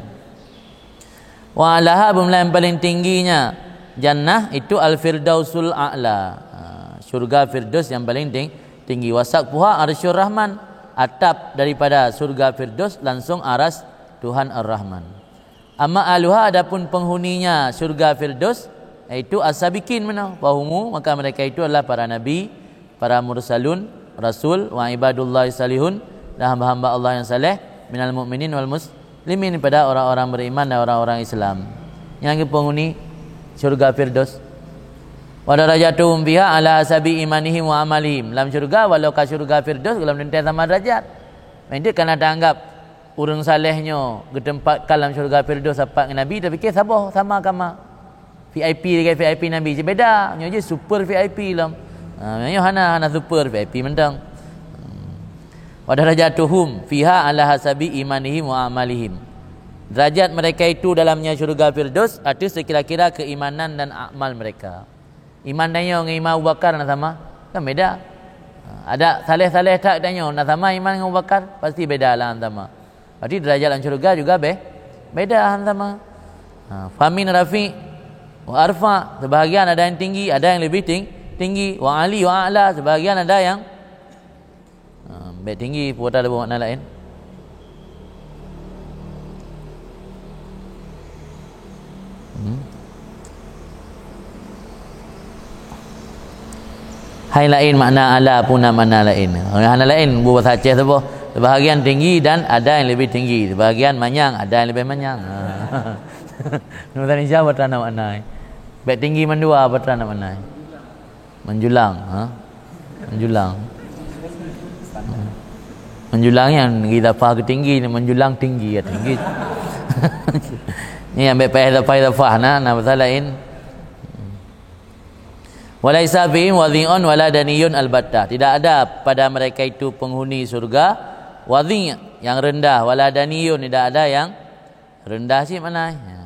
Wa a'laha, beumulai yang paling tingginya jannah itu Al-Firdausul A'la. Ha, syurga Firdaus yang paling ting-, tinggi. Wa saqfuha Arsyur Rahman, atap daripada syurga Firdaus langsung aras Tuhan Ar-Rahman. Amma ahluha, adapun penghuninya syurga Firdaus, yaitu as-sabiqin meunoe, fahumu, maka mereka itu adalah para nabi, para mursalun, rasul, wa ibadullah salihun, dan hamba-hamba Allah yang saleh, minal mu'minin wal muslimin, pada orang-orang beriman dan orang-orang Islam. Nyang geupeunghuni syurga Firdaus. Wa darajatuhum fiha ala hasabi imanihim wa amalihim. Lam syurga, walau ka syurga Firdaus, gohlom teuntée sama derajat. Meuinti kana taanggab ureuëng saleh nyoe geuteumpat ka lam syurga Firdaus sapat ngon Nabi, tapike saboh sama kama. V I P lagée V I P Nabi cit beda. Nyoe jih super V I P lom. Ha, nyoe hana, hana super V I P mantong. Hmm. Wa darajatuhum fiha ala hasabi imanihim wa amalihim. Derajat mereka itu dalamnya syurga Firdaus ateueh sekira-kira keimanan dan amal mereka. Iman tanyoe ngon iman Abu Bakar na sama? Kan beda. Ha, ada saleh-saleh that tanyoe na sama iman ngon Abu Bakar? Pasti beda lah, han sama. Berarti derajat lam syurga juga be-, beda, han sama. Ha, famin rafi' wa arfa', sebahagian ada yang tinggi, ada yang lebih ting-, tinggi, wa ali wa a'la, sebahagian ada yang, ha, bek tinggi, peue ata leuboh makna laén. Hmm. Hai laén makna ala pun na makna laén. Hana laén, bu bahasa Aceh saboh. Sebahagian tinggi dan ada yang lebih tinggi. Sebahagian manyang, ada yang lebih manyang. Ha. Bahasa Indonesia peue ata na makna? Bek tinggi mandua peue ata na makna? Menjulang, ha? Menjulang. Menjulang nyan idafah keu tinggi, menjulang tinggi, ya, tinggi. Ni ambek payah idafah, idafah na, na bahasa laén. Walaisa fihim wadhi'un wala daniyun albattah. Tidak ada pada mereka itu penghuni surga wadhi' yang rendah, wala daniyun, tidak ada yang rendah cit makna. Ya.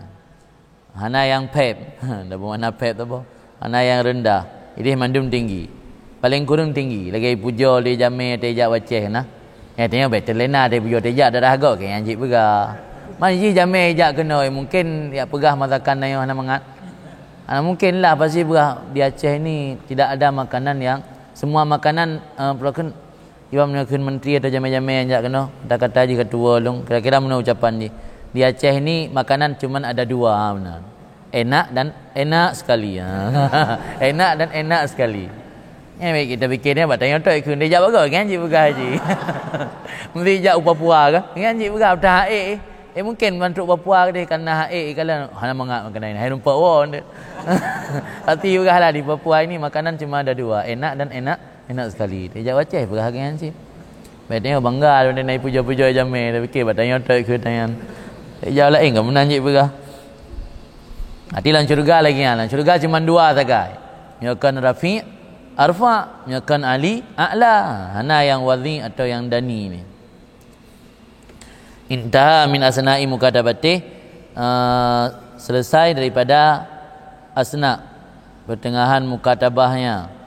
Hana nyang phép. Dak peue makna phép tu boh. Hana nyang rendah. Ideh mandum tinggi. Paléng kureueng tinggi. Lagée pujoe lé jamé teuh jak u Aceh na. Nyang teuh nyoe bèk teulena teuh pujoe teuh jak daerah gob keu nyan cit peugah. Man jih jamé jak keunoe mungken jak peugah masakan tanyoe hana mangat. Hana mungken lah pasti peugah di Aceh ni tidak ada makanan yang, semua makanan, eh, peue kheun Iban meunyoe kheun menteri atau jamé-jamé nyang jak keunoe, kata-kata jih ka tuwoe lôn, kira-kira meunyoe ucapan jih. Di Aceh ni makanan cuman ada dua, ha, meunan. Enak dan enak sekali. Ha. Enak dan enak sekali. Nyan bèk kita pikir nyan, bak tanyoe tok kheun, "Dijak bagoe kan cit peugah jih." Mesti jak u Papua kah? Kan cit peugah, "Udah haék, eh." Eh, mungkin ban trok Papua deh, karena haék, kalau hana mangat makanan ini. Hai rumpok won deh. Tapi peugahlah di Papua ini makanan cuma ada dua, enak dan enak Enak sekali. Dijak u Aceh peugah lagèe nyan cit. Bèk tanyoe bangga lôn na ipujoe-pujoe jamé, tapikir bak tanyoe tok keu tanyan. Ijak laén ka meunan cit peugah. Arti lam syeuruga lagèe nyan, lam syeuruga cuma dua sagai. Nyoe kon rafi', arfa', nyoe kon ali, a'la. Hana nyang wadhi' atau nyang dani ni. Intaha min asna'i mukatabatih, eh, selesai daripada asna, pertengahan mukatabahnya.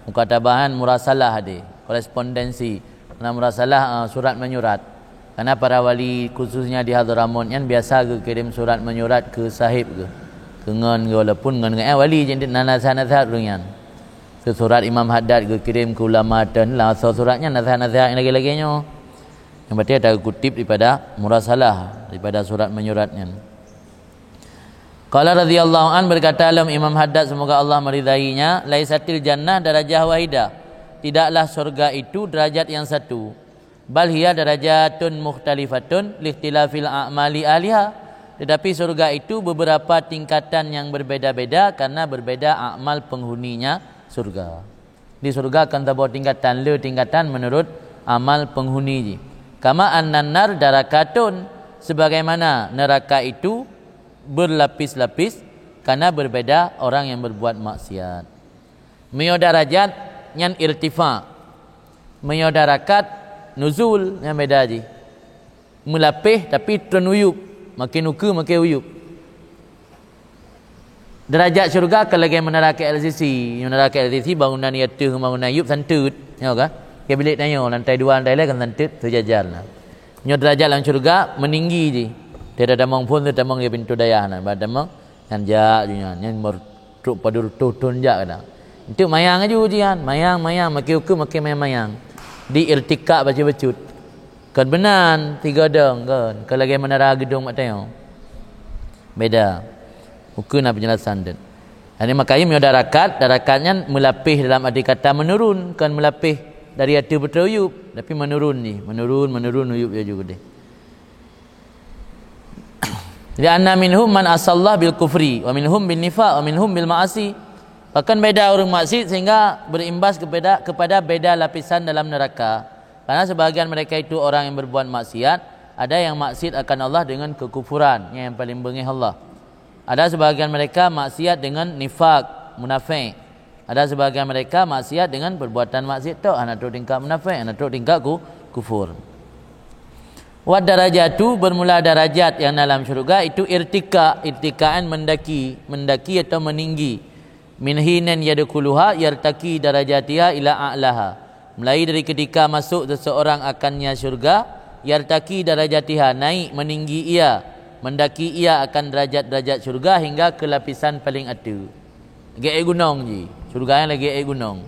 Mukatabahan murasalah deh, korespondensi. Karena murasalah, eh, surat menyurat. Karena para wali khususnya di Hadramaut nyan biasa geukirém surat menyurat keu sahib geuh. Keu ngon geuh, walaupun ngon geuh, eh, wali jadi na nasihat-nasihat ureueng nyan. Keu surat Imam Haddad geukirém keu ulama teuh, lah asoe surat nyan nasihat-nasihat nyang lagèe-lagèe nyoe. Nyang berarti ata kutip daripada murasalah, daripada surat menyurat nyan. Qala radhiyallahu an, berkata lom Imam Haddad, semoga Allah meridainya, "Laisatil jannah darajah wahidah." Tidaklah surga itu derajat yang satu. "Bal hiya darajatun mukhtalifatun likhtilafil a'mali ahliha." Tetapi surga itu beberapa tingkatan yang berbeda-beda karena berbeda amal penghuninya surga. Di surga kan saboh tingkatan, le tingkatan menurut amal penghuni jih. "Kama annan nar darakatun," sebagaimana neraka itu berlapis-lapis karena berbeda orang yang berbuat maksiat. Meunyoe darajat nyan irtifa. Meunyoe darakat nuzul, nyan beda jih. Meulapeh tapi treun uyueb, makin ukeue makin uyueb. Darajat syeuruga ka lagèe meunara K L C C. Meunara K L C C bangunan ateueh, bangunan yueb santeut, nyo ka? Ka bilék tanyoe, lantai dua, lantai lhèe kan santeut, seujajar na. Nyoe darajat lam syeuruga meuninggi jih. Tiada tamong phôn, tamong di pintoe dayah na, ba tamong nyan jak ju nyan, nyan mer- trok padub reutôh thôn jak kadang. Enteuk mayang aju jian, mayang, mayang, makin ukeue makin mayang-mayang. Di irtika bacut-bacut. Kon meunan, tiga dong kon. Kon lagèe meunara geudong mak tanyoe. Beda. Ukeue na peunjelasan deuh. Jadi makajih meunyoe darakat, darakat nyan meulapeh dalam arti kata menurun, kon meulapeh dari ateueh beutôi uyueb, tapi menurun jih, menurun, menurun uyueb laju keudeh. "Li'anna minhum man asallah bil kufri, wa minhum bin nifaq, wa minhum bil ma'asi." Bahkan beda ureueng maksiat sehingga berimbas kepada, kepada beda lapisan dalam neraka. Karena sebahagian mereka itu orang yang berbuat maksiat, ada yang maksiat akan Allah dengan kekufuran, yang paling beungéh Allah. Ada sebahagian mereka maksiat dengan nifak, munafik. Ada sebahagian mereka maksiat dengan perbuatan maksiat tok, hana trok tingkat munafik, hana trok tingkat ku-, kufur. Wa darajatu, bermula darajat yang dalam syurga itu irtika, irtikaan mendaki, mendaki atau meninggi. Min hinin yadkhuluha yartaki darajatiha ila a'laha. Mulai dari ketika masuk seseorang akannya syurga, yartaki darajatiha, naik meninggi ia, mendaki ia akan derajat-derajat syurga hingga ke lapisan paling ateuh. Lagèe gunong jih. Syurga nyan lagèe gunong.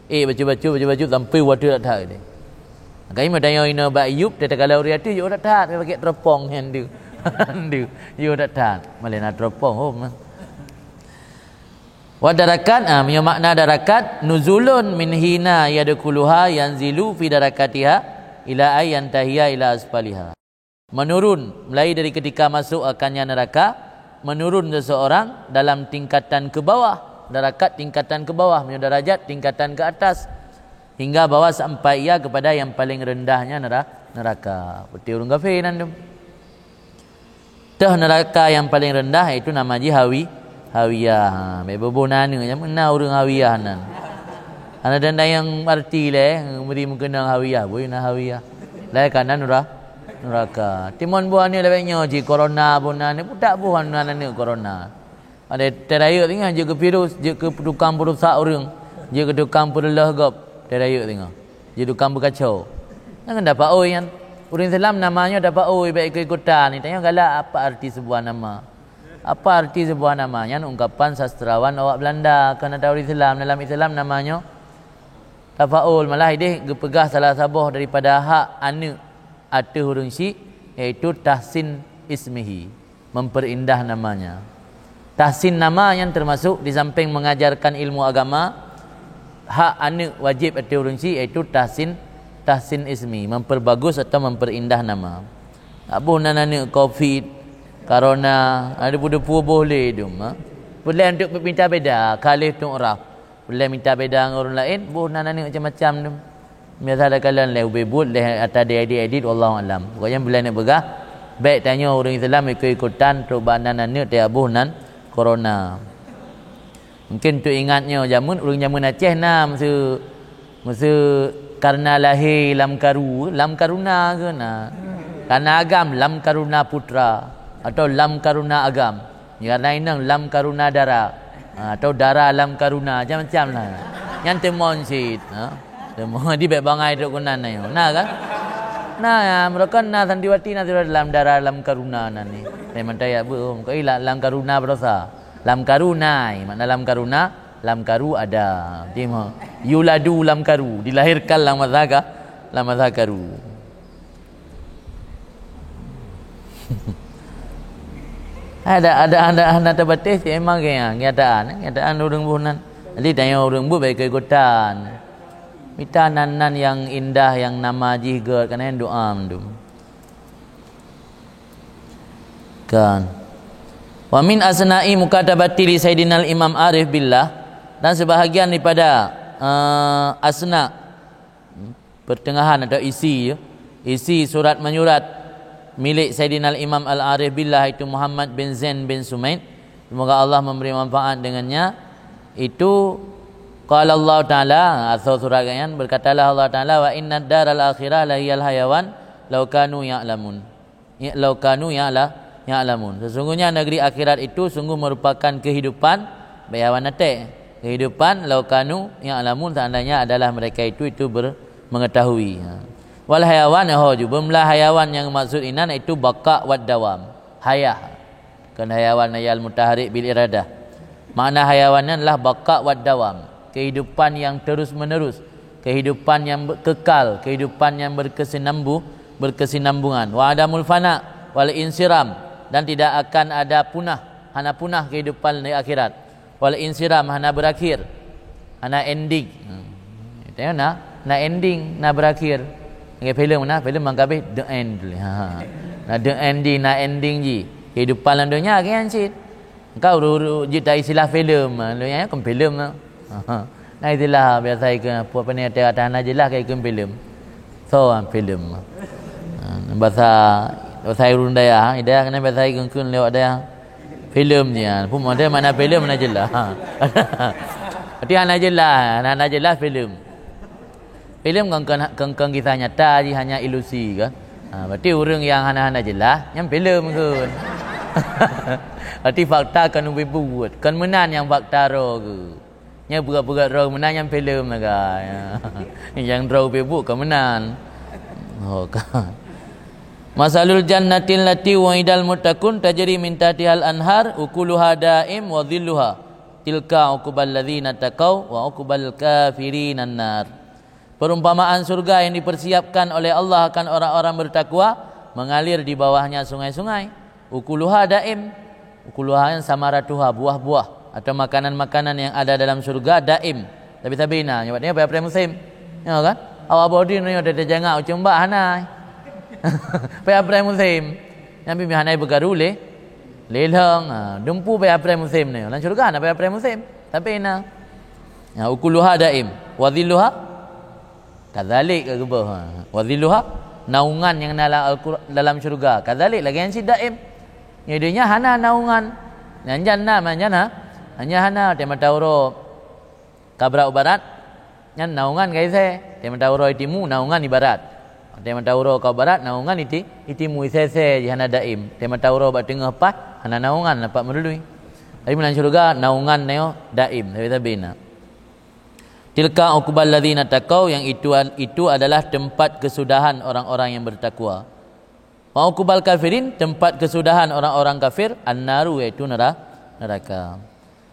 Eh, bacut-bacut, bacut-bacut sampai watèe that-that tadi. Makajih meutanyong inoe bak Ayub, takalon ureueng ateuh, jok that-that, pakai teropong nyan tu. Tu, jok that-that. Malèe na teropong, oh. Wa darakat, ah, meunyoe makna darakat, nuzulun min hina yadkhuluha yanzilu fi darakatiha ila ay yantahiya ila asfaliha. Menurun, mulai dari ketika masuk akannya neraka, menurun seseorang dalam tingkatan ke bawah, darakat tingkatan ke bawah, meunyoe darajat tingkatan ke atas, hingga bawah sampai ia kepada yang paling rendahnya nera-, neraka. Beutôi ureueng kafé nan tu. Teuh neraka yang paling rendah, iaitu nama jih Hawi-, Hawiyah. Ha, bèk boh-boh na aneuk, nyang na ureueng Hawiyah nan. Hana dan nyang arti lé, meuri meukeunong Hawiyah, bui na Hawiyah. Laén ka na nura-, nuraka. Timon boh aneuk lagèe nyoe jih, corona boh na aneuk, putak boh na aneuk corona. Ada terayeuk singoh jeuet keu virus, jeuet keu tukang peurusak ureueng, jeuet keu tukang peureuloh gob, terayeuk singoh. Jeuet tukang beukaco. Nyan kan dapat oi nyan. Ureueng Islam nama nyoe dapat oi bèk ikut-ikutan. Tanyoe galak apa arti sebuah nama? Apa arti sebuah nama? Nyan ungkapan sastrawan awak Belanda, kon ata ureueng Islam. Dalam Islam nama nyoe tafaul. Malah ideh geupeugah salah saboh daripada hak aneuk ateueh ureueng syik, yaitu tahsin ismihi, memperindah namanya. Tahsin nama nyan termasuk di samping mengajarkan ilmu agama, hak aneuk wajib ateueh ureueng syik, yaitu tahsin, tahsin ismi, memperbagus atau memperindah nama. Aboh nan aneuk covid, corona, ada debu-debu boh lé dum, ha? Peulai untuk minta beda, khalif tu'raf. Ulèe mita beda ngon ureueng laén, boh nan aneuk macam-macam tu. Biasa takalon lé ubé buet, lé ata diedit-edit, wallahu alam. Pokoknya bila neuk peugah, bèk tanyoe ureueng Islam ikut-ikutan trok bak nan aneuk teuh boh nan corona. Mungkin untuk ingat nyoe, jameun, ureueng jameun Aceh na meuseu, meuseu karna lahé lam karu, lam karuna keu na. Karna agam, lam karuna putra, atau lam karuna agam. Karna inong lam karuna dara. Ha, atau dara lam karuna, macam-macam lah. Nyan teumon cit. Ha? Teumon di bèk bangai trok keunan na nyoe. Na kan? Na, ya, meureuka na santriwati, na santriwati lam dara lam karuna nan ni. Memang tayak beuh, oh, muka ilat lam karuna berdosa. Lam karuna, makna lam karuna, lam karu ada. Jadi, yuladu lam karu, dilahirkan lam masa ka-, lam masa karu. Ada, ada, ada, ada terbatas, memang kenyataan, kenyataan ureuëng buet nan. Jadi, tanyoe ureuëng buet baik keikutan. Mita nan-nan nyang indah, nyang nama jih gét, keunan doa mandum. Kan. Wa min asna'i mukatabati li Sayyidinal Imam Arif Billah, dan sebahagian daripada, eh, asna, pertengahan atau isi, isi surat menyurat milik Sayyidina Imam Al-Arif Billah, itu Muhammad bin Zain bin Sumaid, semoga Allah memberi manfaat dengannya, itu qala Allah Ta'ala, asal surat kan, berkatalah Allah Ta'ala, "Wa inna daral akhirah lahiyal hayawan law kanu ya'lamun." Ya, "Law kanu ya'la-, ya'lamun." Sesungguhnya negeri akhirat itu sungguh merupakan kehidupan, bayawan até. Kehidupan, "Law kanu ya'lamun", seandainya adalah mereka itu, itu ber-, mengetahui. Ha. Wal hayawan, ho ju, beumeulah hayawan nyang maksud inan itu baqa wad dawam. Hayah. Kan hayawan ayal mutaharik bil iradah. Makna hayawan nyan lah baqa wad dawam. Kehidupan yang terus-menerus. Kehidupan yang be-, kekal, kehidupan yang berkesinambu-, berkesinambungan. Wa adamul fana wal insiram, dan tidak akan ada punah, hana punah kehidupan di akhirat. Wal insiram, hana berakhir, hana ending. Hmm. Tengok na, na ending, na berakhir. Lagée filem na, filem mangkabeh the end. Ha. Na the ending, na ending ji. Kehidupan lam dunia kan cit. Engkau uru-uru jeuet istilah filem, ha, lôn nyan kon filem tu. Ha. Nah, istilah biasa ikon apa, apa ni, ata hana jeulaih ka ikon filem. So, ha, filem. Ha, bahasa, bahasa ureuëng dayah, ha, dayah keunan biasa ikon-ikon lewat dayah. Filem je, ha. Pun ada makna filem hana jeulaih. Ha. Berarti hana jeulaih, hana, hana jeulaih filem. Filem kon, kon, kon, kon kisah nyata jih, hanya ilusi kan. Ha, berarti ureuëng nyang hana-hana jeulaih, nyan filem kon. Berarti fakta kon ubé buet, kon meunan nyang fakta droe kon. Nyan peugah-peugah droe meunan nyan filem lah kan. Nyang droe ubé buet kon meunan. Oh, kan. Masalul jannatil lati wa'idal muttaqun tajri min tahtihal anhar ukuluha daim wa dhilluha. Tilka uqubal ladzina taqau wa uqubal kafirinan nar. Perumpamaan surga yang dipersiapkan oleh Allah akan orang-orang bertakwa, mengalir di bawahnya sungai-sungai. Ukuluha daim. Ukuluha yang samaratuha, buah-buah atau makanan-makanan yang ada dalam surga daim. Tapi sabé na, nyoe payah-payah musim. Ya kan? Awak boh di nyoe teujangan ucung bak hana. Payah-payah musim. Nabi hana beugaru lé, lé lhong. Ha, dumpu payah-payah musim ni. Lam syurga na payah-payah musim. Tapi na. Ya, ukuluha daim, wa dhilluha kadzalik ka geuboh. Ha. Wa dhilluha, naungan nyang na lam Al-Qur-, dalam syurga. Kadzalik lagée nyan cit daim. Nyoe di dunia hana naungan. Nyan jan na, nyan jan na. Hanya hana, watée mata uroe ka brat u barat, nyan naungan ka isé. Watée mata uroe i timu, naungan i barat. Watée mata uroe ka u barat, naungan i ti-, i timu, isé-isé jih hana daim. Watée mata uroe bak teungoh paih, hana naungan, nampak meurului. Tapi meunan syurga, naungan nyoe daim, sabe-sabe na. Tilka uqbal ladzina taqau, yang itu, itu adalah tempat kesudahan orang-orang yang bertakwa. Wa uqbal kafirin, tempat kesudahan orang-orang kafir, an-naru, yaitu nera-, neraka.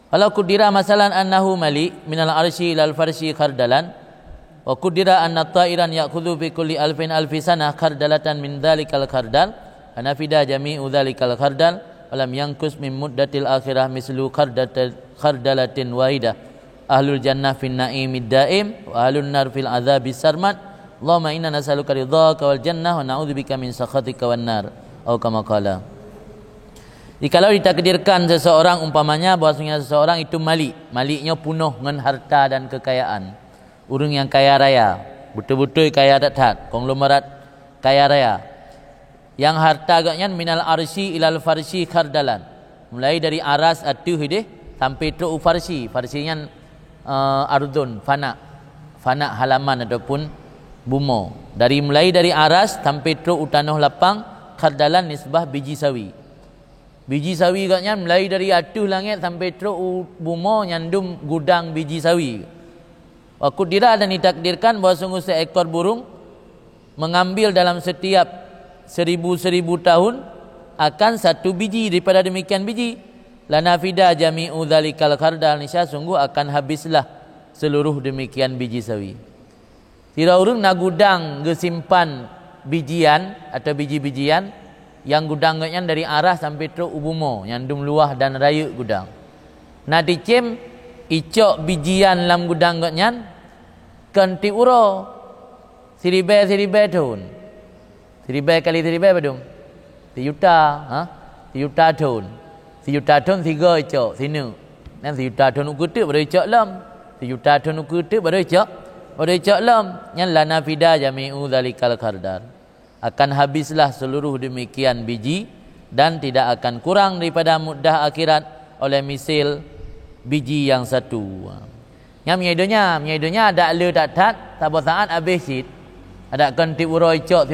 Walau qudira masalan annahu mali minal arsyi ilal farsyi khardalan, wa qudira anna ta'iran ya'khudhu fi kulli alfin alfi sanah khardalatan min dzalikal khardal, fanafida jami'u dzalikal khardal, wa lam yanqus min muddatil akhirah mislu khardata-, khardalatin wahidah. Ahlul jannah fin na'imid daim, wa ahlun nar fil adzabis sarmad. Allahumma inna nas'aluka ridhaka wal jannah, wa na'udzubika min sakhatika wan nar. Au kama qala. Jikalau ditakdirkan seseorang, umpamanya bahwasanya seseorang itu malik, malik nyoe punoh ngon harta dan kekayaan. Ureuëng nyang kaya raya, beutôi-beutôi kaya that-that, konglomerat kaya raya. Nyang harta geuhnyan minal arsyi ilal farsyi khardalan. Mulai dari aras ateueh ideh sampai trok u farsyi. Farsyi nyan, eh, ardhun, fana. Fana halaman ataupun bumoe. Dari, mulai dari aras sampai trok u tanoh lapang, khardalan nisbah biji sawi. Biji sawi geuhnyan mulai dari ateueh langét sampai trok u bumoe nyan dum gudang biji sawi. Wa qudira, dan ditakdirkan bahwa sungguh seekor burung mengambil dalam setiap seribu-seribu tahun akan satu biji daripada demikian biji. Lanafida jami'u dzalikal khardal, niscaya sungguh akan habislah seluruh demikian biji sawi. Sidroe ureuëng na gudang geusimpan bijian atau biji-bijian, Nyang gudang geuh nyan dari arah sampai trok u bumoe, nyang dum luwah dan rayeuk gudang. Na teucém icok biji nyan lam gudang geuh nyan kon tiep uroe, siribèe-siribèe thon. Siribèe kali siribèe padum? Sijuta, ha? Sijuta thon. Sijuta thon sigoe icok, sineuk. Nyan sijuta thon ukeue teuk baru icok lom. Sijuta thon ukeue teuk baru icok, baru icok lom. Nyan lanafida jami'u dzalikal khardal. Akan habislah seluruh demikian biji dan tidak akan kurang daripada muddah akhirat oleh misil biji yang satu. Nyan meunyoe donya, meunyoe donya adak le that-that, saboh saat habéh cit. Adak kon tiep uroe icok,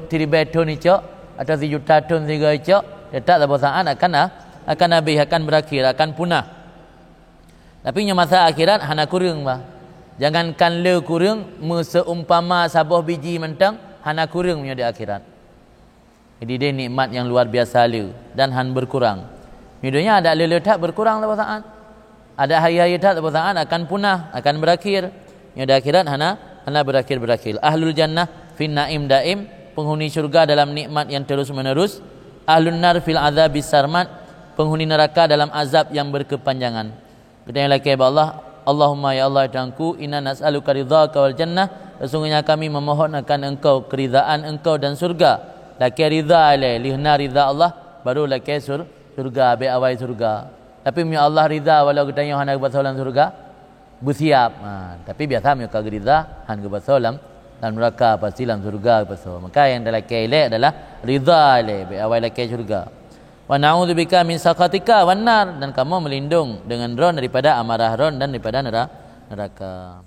siribèe thon icok, atau sijuta thon sigoe icok, teutap saboh saat akan, akan habéh, akan berakhir, akan punah. Tapi nyoe masa akhirat hana kureueng bah. Jangankan le kureueng, meuseumpama saboh biji mantong hana kureueng meunyoe di akhirat. Jadi deh nikmat nyang luar biasa le dan han berkurang. Meunyoe donya adak le-le that berkurang saboh saat. Adak hayeue-hayeue that saboh saat akan punah, akan berakhir. Meunyoe di akhirat hana, hana berakhir-berakhir. Ahlul jannah fin naim daim, penghuni syurga dalam nikmat yang terus-menerus. Ahlun nar fil azabis sarmad, penghuni neraka dalam azab yang berkepanjangan. Geutanyoe lakée bak Allah, "Allahumma, ya Allah Tuhanku, inna nas'aluka ridhaka wal jannah." Sesungguhnya kami memohon akan Engkau keridhaan Engkau dan surga. Lakée ridha ilée, lheuh na ridha Allah, baru lakée sur-, surga, bék awai surga. Tapi meunyoe Allah ridha walau geutanyoe hana geupasoe lam surga, beusiab. Ha, tapi biasa meunyoe ka geuridha, han geupasoe lam, lam neraka, pasti lam surga geupasoe. Maka nyang talakée ilée adalah ridha ilée, bék awai lakée surga. "Wa na'udzubika min sakhatika wan nar," dan kamoe meulindong deungon Droen daripada amarah Droen dan daripada nera-, neraka.